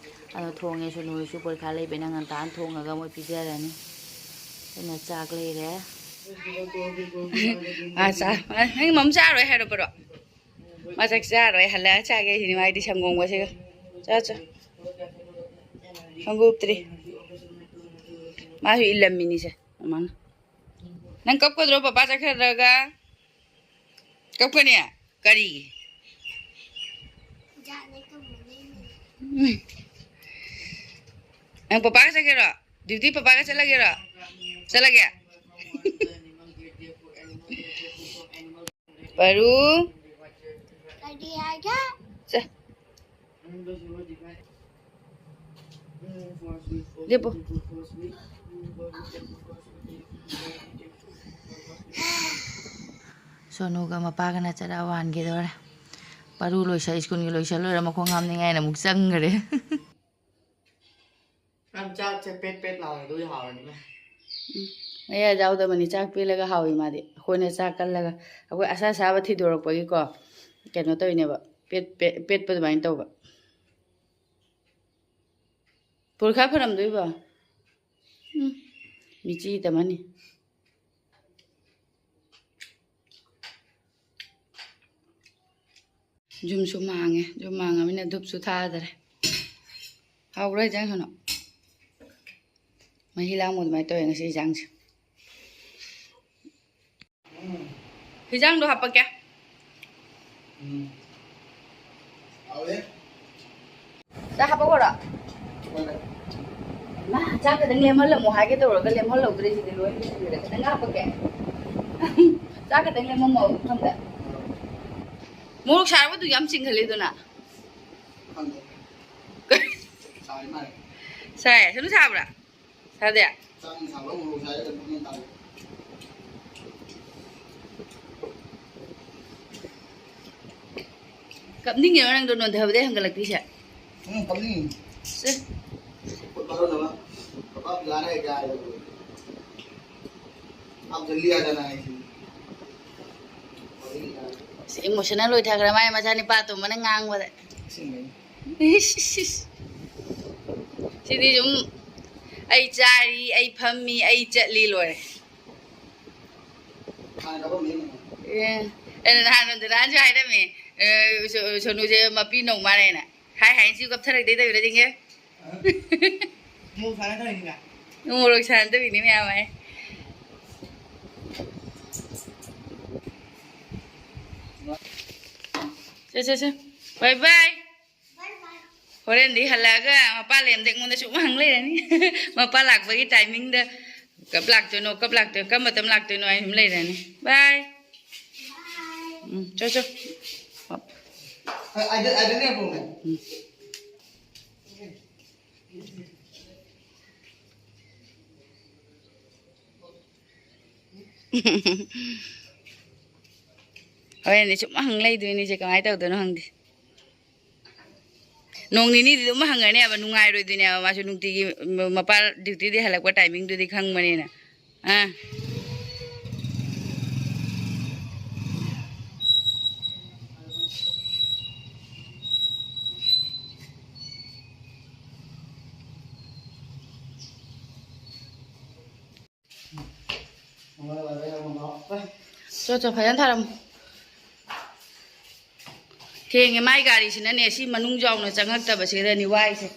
ꯑꯗꯣ ꯊꯣꯡꯉꯦ, ꯁꯣꯅꯨꯁꯨ ꯄꯔꯤꯈꯥ ꯂꯩꯕꯅꯤꯅ ꯉꯟꯇꯥꯅ ꯊꯣꯡꯉꯒ ꯃꯣꯏ ꯄꯤꯖꯔꯅꯤ꯫ ꯑꯩꯅ ꯆꯥꯛ ꯂꯩꯔꯦ꯫ ꯑꯥ, ꯆꯥ-, ꯅꯪ ꯃꯝ ꯆꯥꯔꯣꯏ ꯍꯥꯏꯔꯕ꯭ꯔꯣ? ꯃꯥ ꯆꯥꯛ ꯆꯥꯔꯣꯏ, ꯍꯜꯂꯛꯑ ꯆꯥꯒꯦ ꯁꯤꯅꯤ ꯃꯥꯏꯗꯤ ꯁꯪꯒꯣꯝꯒꯁꯤꯒ꯫ ꯆꯥ, ꯆꯥ꯫ ꯈꯣꯡꯎꯞꯇ꯭ꯔꯤ꯫ ꯃꯥꯁꯨ ꯏꯜꯂꯝꯃꯤꯅꯤꯁꯦ꯫ ꯃꯃꯥꯅ꯫ ꯅꯪ ꯀꯞꯀꯗ꯭ꯔꯣ ꯄꯄꯥ ꯆꯠꯈ꯭ꯔꯒ? ꯀꯞꯀꯅꯤ? ꯀꯔꯤꯒꯤ? ꯎꯝ꯫ ꯅꯪ ꯄꯄꯥꯒ ꯆꯠꯀꯦꯔꯣ? ꯗ꯭ꯌꯨꯇꯤ ꯄꯄꯥꯒ ꯆꯠꯂꯒꯦꯔꯣ? ꯆꯠꯂꯒꯦ? ꯄꯔꯨ꯫ ꯀꯔꯤ ꯍꯥꯏꯒꯦ? ꯆꯦ꯫ ꯂꯦꯞꯄꯨ꯫ ꯁꯣꯅꯨꯒ ꯃꯄꯥꯒꯅ ꯆꯔꯥ ꯋꯥꯟꯈꯤꯗꯧꯔꯦ꯫ ꯄꯔꯨ ꯂꯣꯏꯁ-, ꯁ꯭ꯀꯨꯜꯒꯤ ꯂꯣꯏꯁꯜ ꯂꯣꯏꯔ ꯃꯈꯣꯡ ꯍꯥꯝꯅꯤꯡꯉꯥꯏꯅ ꯑꯃꯨꯛ ꯆꯪꯈ꯭ꯔꯦ꯫ ꯅꯪ ꯆꯥꯛꯁꯦ ꯄꯦꯠ ꯄꯦꯠ ꯂꯥꯎꯔꯦ, ꯑꯗꯨꯗꯤ ꯍꯥꯎꯔꯅꯤꯅꯦ꯫ ꯎꯝ꯫ ꯃꯌꯥ ꯌꯥꯎꯗꯕꯅꯤ, ꯆꯥꯛ ꯄꯦꯠꯂꯒ ꯍꯥꯎꯏ ꯃꯥꯗꯤ꯫ ꯑꯩꯈꯣꯏꯅ ꯆꯥꯛ ꯀꯜꯂꯒ, ꯑꯩꯈꯣꯏ ꯑꯁꯥ ꯑꯁꯥꯕ ꯊꯤꯗꯣꯔꯛꯄꯒꯤꯀꯣ, ꯀꯩꯅꯣ ꯇꯧꯔꯤꯅꯦꯕ, ꯄꯦꯠ, ꯄꯦꯠ, ꯄꯦꯠꯄ ꯑꯗꯨꯃꯥꯏꯅ ꯇꯧꯕ꯫ ꯄꯣꯔꯤꯈꯥ ꯐꯔꯝꯗꯣꯏꯕꯣ? ꯎꯝ꯫ ꯃꯤꯆꯤ ꯇꯝꯃꯅꯤ꯫ ꯌꯨꯝꯁꯨ ꯃꯥꯡꯉꯦ꯫ ꯌꯨꯝ ꯃꯥꯡꯉꯃꯤꯅ ꯙꯨꯞꯁꯨ ꯊꯥꯗꯔꯦ꯫ ꯍꯥꯎꯕ꯭ꯔꯥ ꯏꯟꯖꯥꯡ ꯁꯣꯅꯣ? ꯃꯍꯤ ꯂꯥꯡꯕ ꯑꯗꯨꯃꯥꯏꯅ ꯇꯧꯋꯦ ꯉꯁꯤ ꯏꯟꯖꯥꯡꯁꯦ꯫ ꯍꯤꯟꯖꯥꯡꯗꯣ ꯍꯥꯞꯄꯛꯀꯦ꯫ ꯎꯝ꯫ ꯍꯥꯎꯋꯦ꯫ ꯆꯥꯛ ꯍꯥꯞꯄꯛꯑꯣꯔꯣ? ꯍꯣꯏ꯫ ꯃꯥ, ꯆꯥꯛ ꯈꯤꯇꯪ ꯂꯦꯝꯍꯜꯂꯝꯃꯣ ꯍꯥꯏꯒꯦ ꯇꯧꯔꯒ ꯂꯦꯝꯍꯜꯍꯧꯗ꯭ꯔꯦ ꯁꯤꯗꯤ ꯂꯣꯏ ꯂꯣꯏꯁꯤꯟꯈ꯭ꯔꯦ꯫ ꯈꯤꯇꯪ ꯍꯥꯞꯄꯛꯀꯦ꯫ ꯆꯥꯛ ꯈꯤꯇꯪ ꯂꯦꯝꯃꯝꯃꯣ ꯄꯨꯈꯝꯗ꯫ ꯃꯣꯔꯣꯛ ꯁꯥꯔꯕꯗꯨ ꯌꯥꯝ ꯆꯤꯡꯍꯜꯂꯤꯗꯨꯅ꯫ ꯈꯪꯗꯦ꯫ ꯁꯥꯔꯤ ꯃꯥꯜꯂꯦ꯫ ꯁꯥꯏ? ꯁꯨꯝ ꯁꯥꯕ꯭ꯔꯥ? ꯁꯥꯗꯦ? ꯆꯥꯛ ꯁꯥꯕ꯭ꯔꯥ ꯃꯣꯔꯣꯛ ꯁꯥꯏꯔ ꯀꯩꯅꯣ ꯈꯪꯗꯦ ꯇꯥꯔꯦ꯫ ꯀꯞꯅꯤꯡꯉꯤꯔꯣ ꯅꯪꯗꯣ ꯅꯣꯟꯊꯕꯗꯩ ꯍꯦꯟꯒꯠꯂꯛꯄꯤꯁꯦ? ꯎꯝ, ꯀꯞꯅꯤꯡꯉꯤ꯫ ꯁꯦ꯫ ꯈꯨꯠ ꯄꯥꯏꯔꯝꯗꯕ꯫ ꯄꯄꯥ ꯄꯤꯂꯥꯅ ꯍꯦꯛꯇ ꯍꯥꯏꯕꯗꯣ꯫ ꯑꯞ ꯖꯜꯂꯤ ꯍꯥꯏꯗꯅ ꯑꯩꯁꯦ꯫ ꯑꯁ, emotional ꯑꯣꯏꯊꯈ꯭ꯔꯦ ꯃꯥꯏ ꯃꯆꯥꯅꯤꯄꯥ ꯑꯇꯣꯝꯕꯅ ꯉꯥꯡꯕꯗ꯫ ꯑꯁꯦꯡꯕꯩꯅꯦ꯫ ꯏꯁ, ꯏꯁ, ꯏꯁ꯫ ꯁꯤꯗꯤ ꯁꯨꯝ ꯑꯩ ꯆꯥꯔꯤ, ꯑꯩ ꯐꯝꯃꯤ, ꯑꯩ ꯆꯠꯂꯤ ꯂꯣꯏꯔꯦ꯫ ꯍꯥꯟꯅ ꯀꯞꯄꯝꯃꯦ ꯌꯦꯡꯉꯣ꯫ ꯑꯦ, ꯑꯩꯅ ꯅꯍꯥꯟ ꯅꯟꯗꯅꯥꯁꯨ ꯍꯥꯏꯔꯝꯃꯦ, ꯑ, ꯁꯣ-, ꯁꯣꯅꯨꯁꯦ ꯃꯄꯤ ꯅꯧ ꯃꯥꯜꯂꯦꯅ꯫ ꯍꯥꯏ ꯍꯥꯏꯅꯁꯨ ꯀꯞꯊꯔꯛꯇꯦ ꯇꯧꯔꯤꯔ ꯌꯦꯡꯒꯦ꯫ ꯃꯣꯔꯣꯛ ꯁꯥꯟꯅꯗꯕꯤꯅꯤ ꯃꯌꯥꯝ ꯍꯥꯏ꯫ ꯆꯠ ꯆꯠ ꯆꯠ꯫ ꯕꯥꯏ ꯕꯥꯏ꯫ ꯍꯣꯔꯦꯟꯗꯤ ꯍꯜꯂꯛꯑꯒ ꯃꯄꯥ ꯂꯩꯔꯝꯗ ꯑꯩꯉꯣꯟꯗ ꯁꯨꯝ ꯍꯪ ꯂꯩꯔꯅꯤ꯫ ꯃꯄꯥ ꯂꯥꯛꯄꯒꯤ ꯇꯥꯏꯃꯤꯡꯗ ꯀꯞ ꯂꯥꯛꯇꯣꯏꯅꯣ, ꯀꯞ ꯂꯥꯛꯇꯣꯏꯅꯣ, ꯀꯔꯝ ꯃꯇꯝ ꯂꯥꯛꯇꯣꯏꯅꯣ ꯍꯥꯏꯅ ꯁꯨꯝ ꯂꯩꯔꯅꯤ꯫ ꯕꯥꯏ꯫ ꯎꯝ, ꯆꯣ ꯆꯣ꯫ ꯑ-, ꯑꯗꯨ-, ꯑꯗꯨꯅꯦ ꯑꯕꯨꯡꯅꯦ꯫ ꯎꯝ꯫ ꯍꯣꯔꯦꯟꯗꯤ ꯁꯨꯝ ꯍꯪ ꯂꯩꯗꯣꯏꯅꯤꯁꯦ, ꯀꯃꯥꯏꯅ ꯇꯧꯗꯣꯏꯅꯣ ꯈꯪꯗꯦ꯫ ꯅꯣꯡ ꯅꯤꯅꯤꯗꯤ ꯑꯗꯨꯝ ꯍꯪꯉꯅꯦꯕ, ꯅꯨꯡꯉꯥꯏꯔꯣꯏꯗꯣꯏꯅꯦꯕ ꯃꯥꯁꯨ, ꯅꯨꯡꯇꯤꯒꯤ ꯃꯄꯥ ꯗ꯭ꯌꯨꯇꯤꯗꯤ ꯍꯜꯂꯛꯄ ꯇꯥꯏꯃꯤꯡꯗꯨꯗꯤ ꯈꯪꯕꯅꯤꯅ꯫ ꯑꯥ꯫ ꯆꯣ, ꯆꯣ, ꯐꯖꯅ ꯊꯥꯔꯝꯃꯨ꯫ ꯊꯦꯡꯉꯦ, ꯃꯥꯏ ꯒꯥꯔꯤꯁꯤꯅꯅꯦ ꯁꯤ ꯃꯅꯨꯡ ꯌꯧꯅ ꯆꯪꯉꯛꯇꯕꯁꯤꯗꯅꯤ ꯋꯥꯏꯁꯦ꯫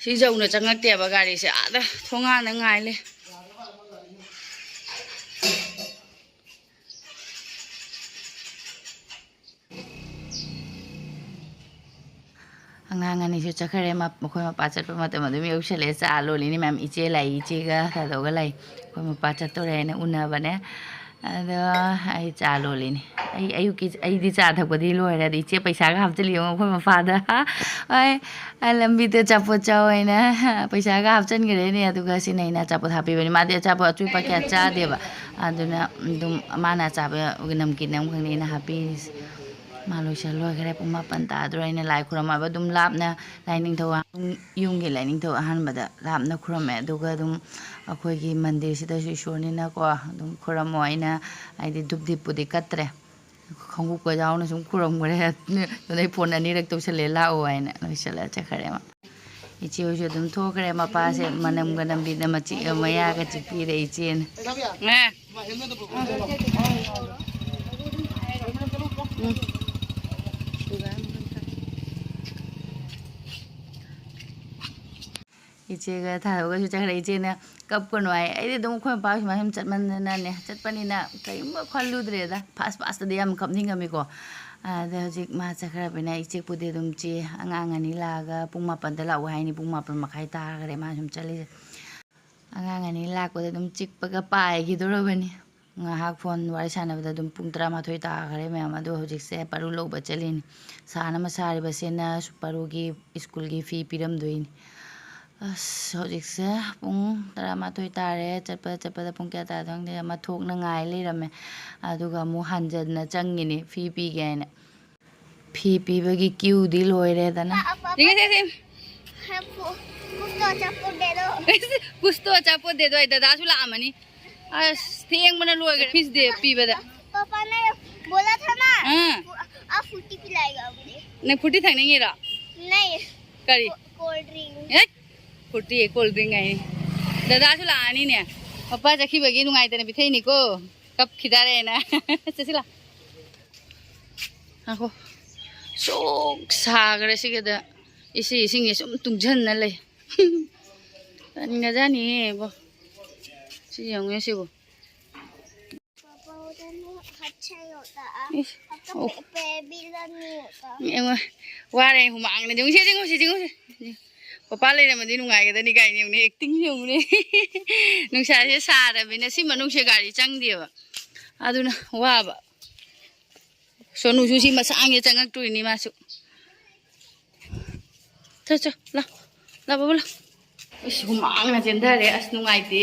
ꯁꯤ ꯌꯧꯅ ꯆꯪꯉꯛꯇꯦꯕ ꯒꯥꯔꯤꯁꯦ, ꯑꯥꯗ ꯊꯣꯡꯒꯥꯟꯗ ꯉꯥꯏ ꯂꯩ꯫ ꯑꯉꯥꯡ ꯑꯅꯤꯁꯨ ꯆꯠꯈ꯭ꯔꯦ꯫ ꯃ-, ꯃꯈꯣꯏ ꯃꯄꯥ ꯆꯠꯄ ꯃꯇꯝ ꯑꯗꯨꯝ ꯌꯧꯁꯜꯂꯛꯑꯦ꯫ ꯆꯥ ꯂꯣꯜꯂꯤꯅꯤ ꯃꯌꯥꯝ꯫ ꯏꯆꯦ ꯂꯥꯛꯏ, ꯏꯆꯦꯒ ꯀꯩꯗꯧꯒ ꯂꯥꯛꯏ꯫ ꯑꯩꯈꯣꯏ ꯃꯄꯥ ꯆꯠꯇꯣꯔꯦ ꯍꯥꯏꯅ ꯎꯅꯕꯅꯦ꯫ ꯑꯗꯣ ꯑꯩ ꯆꯥ ꯂꯣꯜꯂꯤꯅꯤ꯫ ꯑꯩ ꯑꯌꯨꯛꯀꯤ, ꯑꯩꯗꯤ ꯆꯥ ꯊꯛꯄꯗꯤ ꯂꯣꯏꯔꯦ꯫ ꯑꯗꯣ ꯏꯆꯦ ꯄꯩꯁꯥꯒ ꯍꯥꯞꯆꯤꯜꯂꯤ ꯌꯦꯡꯉꯣ ꯑꯩꯈꯣꯏ ꯃꯄꯥꯗ꯫ ꯍꯣꯏ, ꯑ, ꯂꯝꯕꯤꯗ ꯑꯆꯥꯄꯣꯠ ꯆꯥꯎ ꯍꯥꯏꯅ ꯄꯩꯁꯥꯒ ꯍꯥꯞꯆꯤꯟꯈ꯭ꯔꯦꯅꯦ꯫ ꯑꯗꯨꯒ ꯁꯤꯅ ꯑꯩꯅ ꯑꯆꯥꯄꯣꯠ ꯍꯥꯞꯄꯤꯕꯅꯤ꯫ ꯃꯥꯗꯤ ꯑꯆꯥꯄꯣꯠ ꯑꯆꯣꯏꯄ ꯀꯌꯥ ꯆꯥꯗꯦꯕ꯫ ꯑꯗꯨꯅ ꯑꯗꯨꯝ ꯃꯥꯅ ꯑꯆꯥꯕ ꯅꯝꯀꯤꯟ ꯑꯃꯈꯛꯅꯤ ꯑꯩꯅ ꯍꯥꯞꯄꯤꯔꯤꯁꯦ꯫ ꯃꯥ ꯂꯣꯏꯁꯜ ꯂꯣꯏꯈ꯭ꯔꯦ꯫ ꯄꯨꯡ ꯃꯥꯄꯟ ꯇꯥꯗꯣꯔꯦ꯫ ꯑꯩꯅ ꯂꯥꯏ ꯈꯨꯔꯨꯝꯃꯕ ꯑꯗꯨꯝ ꯂꯥꯞꯅ ꯂꯥꯏꯅꯤꯡꯊꯧ, ꯌꯨꯝꯒꯤ ꯂꯥꯏꯅꯤꯡꯊꯧ ꯑꯍꯥꯟꯕꯗ ꯂꯥꯞꯅ ꯈꯨꯔꯨꯝꯃꯦ꯫ ꯑꯗꯨꯒ ꯑꯗꯨꯝ ꯑꯩꯈꯣꯏꯒꯤ ꯃꯟꯗꯤꯔꯁꯤꯗꯁꯨ ꯏꯁꯣꯔꯅꯤꯅꯀꯣ ꯑꯗꯨꯝ ꯈꯨꯔꯝꯃꯣ꯫ ꯑꯩꯅ ꯍꯥꯏꯗꯤ ꯙꯨꯞ ꯗꯤꯞꯄꯨꯗꯤ ꯀꯠꯇ꯭ꯔꯦ꯫ ꯈꯣꯡꯎꯞꯀ ꯌꯥꯎꯅ ꯁꯨꯝ ꯈꯨꯔꯝꯈ꯭ꯔꯦ꯫ ꯑꯗꯩ ꯐꯣꯟ ꯑꯅꯤꯔꯛ ꯇꯧꯁꯜꯂꯦ, "ꯂꯥꯛꯑꯣ" ꯍꯥꯏꯅ꯫ ꯂꯣꯏꯁꯜꯂ ꯆꯠꯈ꯭ꯔꯦ ꯃꯥ꯫ ꯏꯆꯦ ꯍꯣꯏꯁꯨ ꯑꯗꯨꯝ ꯊꯣꯛꯈ꯭ꯔꯦ꯫ ꯃꯄꯥꯁꯦ ꯃꯅꯝꯒ ꯅꯝꯕꯤꯗ ꯃꯆꯤ-, ꯃꯌꯥꯒ ꯆꯤꯛꯄꯤꯔꯦ ꯏꯆꯦꯅ꯫ ꯑ꯫ ꯎꯝ꯫ ꯏꯆꯦꯒ ꯊꯥꯔꯣꯒꯁꯨ ꯆꯠꯈ꯭ꯔꯦ꯫ ꯏꯆꯦꯅ ꯀꯞꯀꯅꯨ ꯍꯥꯏ꯫ ꯑꯩꯗꯤ ꯑꯗꯨꯝ ꯑꯩꯈꯣꯏ ꯃꯄꯥ ꯁꯨꯃꯥꯏꯅ ꯁꯨꯝ ꯆꯠꯃꯟꯗꯅꯅꯦ, ꯆꯠꯄꯅꯤꯅ ꯀꯔꯤꯝꯕ ꯈꯜꯂꯨꯗ꯭ꯔꯦꯗ꯫ ꯐꯥꯁ ꯐꯥꯁꯇꯗꯤ ꯌꯥꯝ ꯀꯞꯅꯤꯡꯉꯝꯃꯤꯀꯣ꯫ ꯑꯗ ꯍꯧꯖꯤꯛ ꯃꯥ ꯆꯠꯈ꯭ꯔꯕꯅꯤꯅ ꯏꯆꯦꯄꯨꯗꯤ ꯑꯗꯨꯝ ꯆꯦ꯫ ꯑꯉꯥꯡ ꯑꯅꯤ ꯂꯥꯛꯑꯒ ꯄꯨꯡ ꯃꯥꯄꯟꯗ ꯂꯥꯛꯑꯣ ꯍꯥꯏꯅꯤ꯫ ꯄꯨꯡ ꯃꯥꯄꯟ ꯃꯈꯥꯏ ꯇꯥꯈ꯭ꯔꯦ ꯃꯥ ꯁꯨꯝ ꯆꯠꯂꯤꯁꯦ꯫ ꯑꯉꯥꯡ ꯑꯅꯤ ꯂꯥꯛꯄꯗ ꯑꯗꯨꯝ ꯆꯤꯛꯄꯒ ꯄꯥꯏꯈꯤꯗꯣꯔꯕꯅꯤ꯫ ꯉꯥꯏꯍꯥꯛ ꯐꯣꯟ ꯋꯥꯔꯤ ꯁꯥꯟꯅꯕꯗ ꯑꯗꯨꯝ ꯄꯨꯡ ꯇꯔꯥꯃꯥꯊꯣꯏ ꯇꯥꯈ꯭ꯔꯦ ꯃꯌꯥꯝ꯫ ꯑꯗꯣ ꯍꯧꯖꯤꯛꯁꯦ ꯄꯥꯔꯨ ꯂꯧꯕ ꯆꯠꯂꯤꯅꯤ꯫ ꯁꯥꯅ ꯑꯃ ꯁꯥꯔꯤꯕꯁꯤꯅ ꯄꯥꯔꯨꯒꯤ ꯁ꯭ꯀꯨꯜꯒꯤ ꯐꯤ ꯄꯤꯔꯝꯗꯣꯏꯅꯤ꯫ ꯑꯁ, ꯍꯧꯖꯤꯛꯁꯦ ꯄꯨꯡ ꯇꯔꯥꯃꯥꯊꯣꯏ ꯇꯥꯔꯦ꯫ ꯆꯠꯄꯗ ꯆꯠꯄꯗ ꯄꯨꯡ ꯀꯌꯥ ꯇꯥꯗꯣꯏꯅꯣ ꯈꯪꯗꯦ꯫ ꯑꯃ ꯊꯣꯛꯅ ꯉꯥꯏ ꯂꯩꯔꯝꯃꯦ꯫ ꯑꯗꯨꯒ ꯑꯃꯨꯛ ꯍꯟꯖꯟꯅ ꯆꯪꯉꯤꯅꯤ ꯐꯤ ꯄꯤꯒꯦ ꯍꯥꯏꯅ꯫ ꯐꯤ ꯄꯤꯕꯒꯤ ꯀ꯭ꯌꯨꯗꯤ ꯂꯣꯏꯔꯦꯗꯅ꯫ ꯌꯦꯡꯉꯁꯦ, ꯁꯦ꯫ ꯍꯥ, ꯄꯨ-, ꯄꯨꯁꯇꯣ ꯑꯆꯥꯄꯣꯠ ꯗꯦꯗꯣ꯫ ꯄꯨꯁꯇꯣ ꯑꯆꯥꯄꯣꯠ ꯗꯦꯗꯣ ꯑꯩ ꯗꯗꯥꯁꯨ ꯂꯥꯛꯑꯝꯃꯅꯤ꯫ ꯑꯁ, ꯊꯦꯡꯕꯅ ꯂꯣꯏꯈ꯭ꯔꯦ ꯐꯤꯁ ꯗꯦ ꯄꯤꯕꯗ꯫ पापा ने बोला था ना, ꯑꯥ꯫ आ फ्रूटी पिलाएगा मुझे। ꯅꯪ ꯐ꯭ꯔꯨꯇꯤ ꯊꯛꯅꯤꯡꯉꯤꯔꯣ? नहीं। ꯀꯔꯤ? को-, कोल्ड ड्रिंक। ꯑꯦ? ꯐ꯭ꯔꯨꯇꯤ, ꯀꯣꯜ ꯗ꯭ꯔꯤꯡ ꯍꯥꯏꯅꯤ꯫ ꯗꯗꯥꯁꯨ ꯂꯥꯛꯑꯅꯤꯅꯦ꯫ ꯃꯄꯥ ꯆꯠꯈꯤꯕꯒꯤ ꯅꯨꯡꯉꯥꯏꯇꯅ ꯄꯤꯊꯛꯏꯅꯤꯀꯣ꯫ ꯀꯞꯈꯤꯗꯥꯔꯦꯅ꯫ ꯆꯠꯁꯤ ꯂꯥꯎ꯫ ꯉꯥꯏꯈꯣ꯫ ꯁꯨꯛ ꯁꯥꯈ꯭ꯔꯦ ꯁꯤꯒꯤꯗ꯫ ꯏꯁꯤꯡ, ꯏꯁꯤꯡꯁꯦ ꯁꯨꯝ ꯇꯨꯡꯁꯤꯟꯅ ꯂꯩ꯫ ꯇꯟꯒ꯭ꯔꯖꯥꯠꯅꯤꯍꯦ ꯏꯕꯣ꯫ ꯁꯤ ꯌꯦꯡꯉꯨꯅꯦ ꯁꯤꯕꯨ꯫ पापा होता ना, अच्छा ही होता। इस, आपका ओ। पे, पे भी नहीं होता। ꯌꯦꯡꯉꯣ, ꯋꯥꯔꯦ, ꯍꯨꯃꯥꯡꯅ꯫ ꯌꯦꯡꯉꯨꯁꯦ, ꯌꯦꯡꯉꯨꯁꯦ, ꯌꯦꯡꯉꯨꯁꯦ꯫ ꯄꯄꯥ ꯂꯩꯔꯝꯃꯗꯤ ꯅꯨꯡꯉꯥꯏꯒꯗꯅꯤ ꯀꯥꯏꯅ ꯌꯦꯡꯉꯨꯅꯦ, ꯑꯦꯛꯇꯤꯡ ꯌꯦꯡꯉꯨꯅꯦ꯫ ꯅꯨꯡꯁꯥꯁꯦ ꯁꯥꯔꯕꯅꯤꯅ ꯁꯤ ꯃꯅꯨꯡꯁꯦ ꯒꯥꯔꯤ ꯆꯪꯗꯦꯕ, ꯑꯗꯨꯅ ꯋꯥꯕ꯫ ꯁꯣꯅꯨꯁꯨ ꯁꯤ ꯃꯁꯥꯡꯁꯦ ꯆꯪꯉꯛꯇꯣꯏꯅꯤ ꯃꯥꯁꯨ꯫ ꯆꯣ, ꯆꯣ, ꯂꯥꯎ꯫ ꯂꯥꯎ, ꯕꯥꯕꯨ, ꯂꯥꯎ꯫ ꯑꯁ, ꯍꯨꯃꯥꯡꯅ ꯆꯦꯟꯊꯔꯦ꯫ ꯑꯁ, ꯅꯨꯡꯉꯥꯏꯇꯦ꯫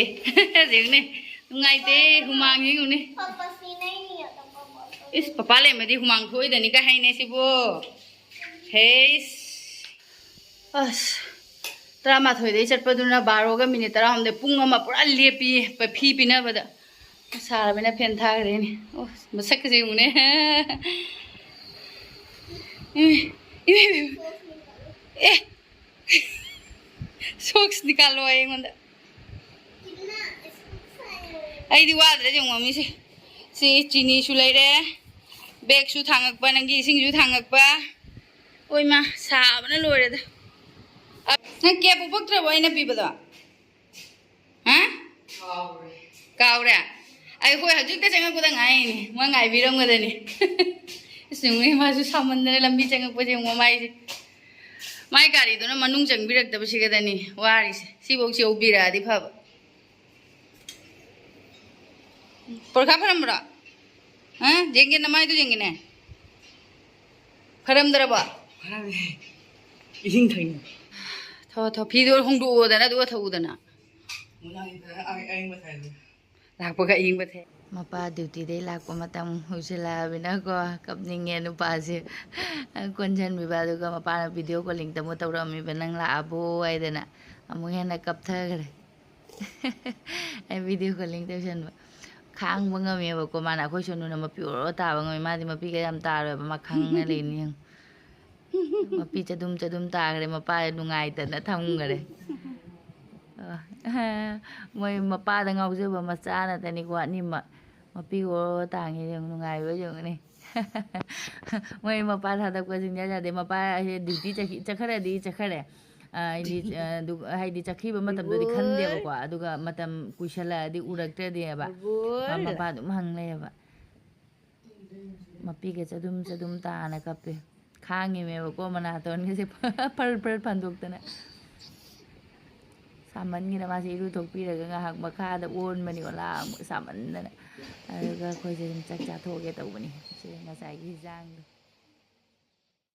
ꯌꯦꯡꯉꯨꯅꯦ꯫ ꯅꯨꯡꯉꯥꯏꯇꯦ꯫ ꯍꯨꯃꯥꯡ ꯌꯦꯡꯉꯨꯅꯦ꯫ पापा सी नहीं नहीं आता पापा। ꯏꯁ, ꯄꯄꯥ ꯂꯩꯔꯝꯃꯗꯤ ꯍꯨꯃꯥꯡ ꯊꯣꯛꯑꯣꯏꯗꯅꯤ ꯀꯥꯏ ꯍꯥꯏꯅꯦ ꯁꯤꯕꯨ꯫ ꯍꯦꯁ꯫ ꯑꯁ, ꯇꯔꯥꯃꯥꯊꯣꯏꯗꯩ ꯆꯠꯄꯗꯨꯅ ꯕꯥꯔꯣꯒ ꯃꯤꯅꯤꯠ ꯇꯔꯥꯍꯨꯝꯗꯣꯏ, ꯄꯨꯡ ꯑꯃ ꯄꯨꯔꯥ ꯂꯦꯞꯄꯤꯌꯦ, ꯄ-, ꯐꯤ ꯄꯤꯅꯕꯗ꯫ ꯁꯥꯔꯕꯅꯤꯅ ꯐꯦꯟ ꯊꯥꯈ꯭ꯔꯦꯅꯦ꯫ ꯑꯣ, ꯃꯁꯛꯀꯁꯦ ꯌꯦꯡꯉꯨꯅꯦ꯫ ꯏꯃꯥꯏ, ꯏꯃꯥꯏ, ꯏꯃꯥꯏ, ꯏꯃꯥꯏ꯫ ꯑꯦ! ꯁꯣꯛꯁ ꯅꯤꯀꯥꯜꯂꯣ ꯑꯩꯉꯣꯟꯗ꯫ ꯑꯩꯗꯤ ꯋꯥꯗ꯭ꯔꯦ ꯌꯦꯡꯉꯣ ꯃꯤꯁꯦ꯫ ꯁꯤ ꯆꯤꯅꯤꯁꯨ ꯂꯩꯔꯦ, ꯕꯦꯒꯁꯨ ꯊꯥꯡꯉꯛꯄ, ꯅꯪꯒꯤ ꯏꯁꯤꯡꯁꯨ ꯊꯥꯡꯉꯛꯄ꯫ ꯑꯣꯏꯃꯥ, ꯁꯥꯕꯅ ꯂꯣꯏꯔꯦꯗ꯫ ꯑ-, ꯅꯪ ꯀꯦꯞ ꯎꯄꯛꯇ꯭ꯔꯕꯣ ꯑꯩꯅ ꯄꯤꯕꯗꯣ? ꯍꯥ? ꯀꯥꯎꯔꯦ꯫ ꯑꯩꯈꯣꯏ ꯍꯧꯖꯤꯛꯇ ꯆꯪꯉꯛꯄꯗ ꯉꯥꯏꯔꯤꯅꯦ, ꯃꯣꯏ ꯉꯥꯏꯕꯤꯔꯝꯒꯗꯅꯤ꯫ ꯑꯁ, ꯌꯦꯡꯉꯨꯅꯦ, ꯃꯥꯁꯨ ꯁꯥꯃꯟꯗꯅ ꯂꯝꯕꯤ ꯆꯪꯉꯛꯄꯁꯦ ꯌꯦꯡꯉꯨ, ꯃꯃꯥꯏꯁꯦ꯫ ꯃꯥꯏ ꯒꯥꯔꯤꯗꯨꯅ ꯃꯅꯨꯡ ꯆꯪꯕꯤꯔꯛꯇꯕꯁꯤꯒꯗꯅꯤ ꯋꯥꯔꯤꯁꯦ꯫ ꯁꯤꯐꯧꯁꯤ ꯌꯧꯕꯤꯔꯛꯑꯗꯤ ꯐꯕ꯫ ꯄꯣꯔꯈꯥ ꯐꯔꯝꯕ꯭ꯔꯣ? ꯍꯥ? ꯌꯦꯡꯒꯦ, ꯅꯃꯥꯏꯗꯨ ꯌꯦꯡꯒꯦꯅꯦ꯫ ꯐꯔꯝꯗ꯭ꯔꯕꯣ? ꯐꯔꯝꯃꯦ꯫ ꯏꯁꯤꯡ ꯊꯛꯏꯅꯦ꯫ ꯊꯛꯑꯣ, ꯊꯛꯑꯣ꯫ ꯐꯤꯗꯣ ꯍꯣꯡꯗꯣꯛꯑꯣꯗꯅ, ꯑꯗꯨꯒ ꯊꯛꯎꯗꯅ꯫ ꯃꯨꯂꯥꯒꯤ ꯐꯖꯅ ꯑꯌꯪ-, ꯑꯌꯪꯕ ꯊꯥꯏ꯫ ꯂꯥꯛꯄꯒ ꯑꯏꯪꯕ ꯊꯛꯑꯦ꯫ ꯃꯄꯥ ꯗ꯭ꯌꯨꯇꯤꯗꯩ ꯂꯥꯛꯄ ꯃꯇꯝ ꯑꯣꯏꯁꯤꯜꯂꯛꯑꯕꯅꯤꯅꯀꯣ, ꯀꯞꯅꯤꯡꯉꯦ ꯅꯨꯄꯥꯁꯦ꯫ ꯀꯣꯟꯁꯤꯟꯕꯤꯕ, ꯑꯗꯨꯒ ꯃꯄꯥꯅ ꯚꯤꯗꯤꯑꯣ ꯀꯣꯂꯤꯡꯇ ꯑꯃꯨꯛ ꯇꯧꯔꯝꯃꯤꯕ, "ꯅꯪ ꯂꯥꯛꯑꯕꯣ?" ꯍꯥꯏꯗꯅ꯫ ꯑꯃꯨꯛ ꯍꯦꯟꯅ ꯀꯞꯊꯈ꯭ꯔꯦ꯫ ꯑꯩ ꯚꯤꯗꯤꯑꯣ ꯀꯣꯂꯤꯡ ꯇꯧꯁꯟꯕ꯫ ꯈꯥꯡꯕ ꯉꯝꯃꯦꯕꯀꯣ ꯃꯥꯅ꯫ ꯑꯩꯈꯣꯏ ꯁꯣꯅꯨꯅ ꯃꯄꯤ ꯑꯣꯔꯣ ꯇꯥꯕ ꯉꯝꯃꯤ, ꯃꯥꯗꯤ ꯃꯄꯤ ꯀꯌꯥ ꯌꯥꯝ ꯇꯥꯔꯣꯏꯕ, ꯃꯥ ꯈꯪꯅ ꯂꯩꯅꯤ ꯌꯦꯡꯉꯨ꯫ ꯃꯄꯤ ꯆꯗꯨꯝ ꯆꯗꯨꯝ ꯇꯥꯈ꯭ꯔꯦ, ꯃꯄꯥ ꯅꯨꯡꯉꯥꯏꯇꯅ ꯊꯝꯈ꯭ꯔꯦ꯫ ꯑ, ꯃꯣꯏ ꯃꯄꯥꯗ ꯉꯥꯎꯖꯕ ꯃꯆꯥ ꯉꯥꯛꯇꯅꯤꯀꯣ ꯑꯅꯤꯃꯛ꯫ ꯃꯄꯤ ꯑꯣꯔꯣ ꯇꯥꯡꯉꯤ ꯌꯦꯡꯉꯨ, ꯅꯨꯡꯉꯥꯏꯕ ꯌꯦꯡꯉꯨꯅꯦ꯫ ꯃꯣꯏ ꯃꯄꯥ ꯊꯥꯗꯣꯛꯄ ꯁꯨꯡꯌꯥ ꯌꯥꯗꯦ꯫ ꯃꯄꯥ ꯍꯥꯏꯁꯦ ꯗ꯭ꯌꯨꯇꯤ ꯆꯠꯈꯤ-, ꯆꯠꯈ꯭ꯔꯗꯤ ꯆꯠꯈ꯭ꯔꯦ꯫ ꯑ, ꯍꯥꯏꯗꯤ, ꯑ, ꯑꯗꯨ, ꯍꯥꯏꯗꯤ ꯆꯠꯈꯤꯕ ꯃꯇꯝꯗꯨꯗꯤ ꯈꯟꯗꯦꯕꯀꯣ꯫ ꯑꯗꯨꯒ ꯃꯇꯝ ꯀꯨꯏꯁꯜꯂꯛꯑꯗꯤ ꯎꯔꯛꯇ꯭ꯔꯗꯤꯕ ꯃ-, ꯃꯄꯥ ꯑꯗꯨꯝ ꯍꯪ ꯂꯩꯌꯦꯕ꯫ ꯃꯄꯤꯒ ꯆꯗꯨꯝ ꯆꯗꯨꯝ ꯇꯥꯅ ꯀꯞꯄꯦ꯫ ꯈꯥꯡꯉꯤꯃꯦꯕꯀꯣ ꯃꯅꯥꯇꯣꯟꯒꯁꯦ ꯐꯔ ꯐꯔ ꯐꯟꯗꯣꯛꯇꯅ꯫ ꯁꯥꯃꯟꯒꯤꯗ ꯃꯥꯁꯦ ꯏꯔꯨ ꯊꯣꯛꯄꯤꯔꯒ ꯉꯥꯏꯍꯥꯛ ꯃꯈꯥꯗ ꯑꯣꯟꯕꯅꯤ, ꯑꯣꯂꯥ ꯑꯃꯨꯛ ꯁꯥꯃꯟꯗꯅ꯫ ꯑꯗꯨꯒ ꯑꯩꯈꯣꯏꯁꯦ ꯑꯗꯨꯝ ꯆꯥꯛ ꯆꯥꯊꯣꯛꯑꯒꯦ ꯇꯧꯕꯅꯤ꯫ ꯁꯤ ꯉꯁꯥꯏꯒꯤ ꯍꯤꯟꯖꯥꯡꯗꯣ꯫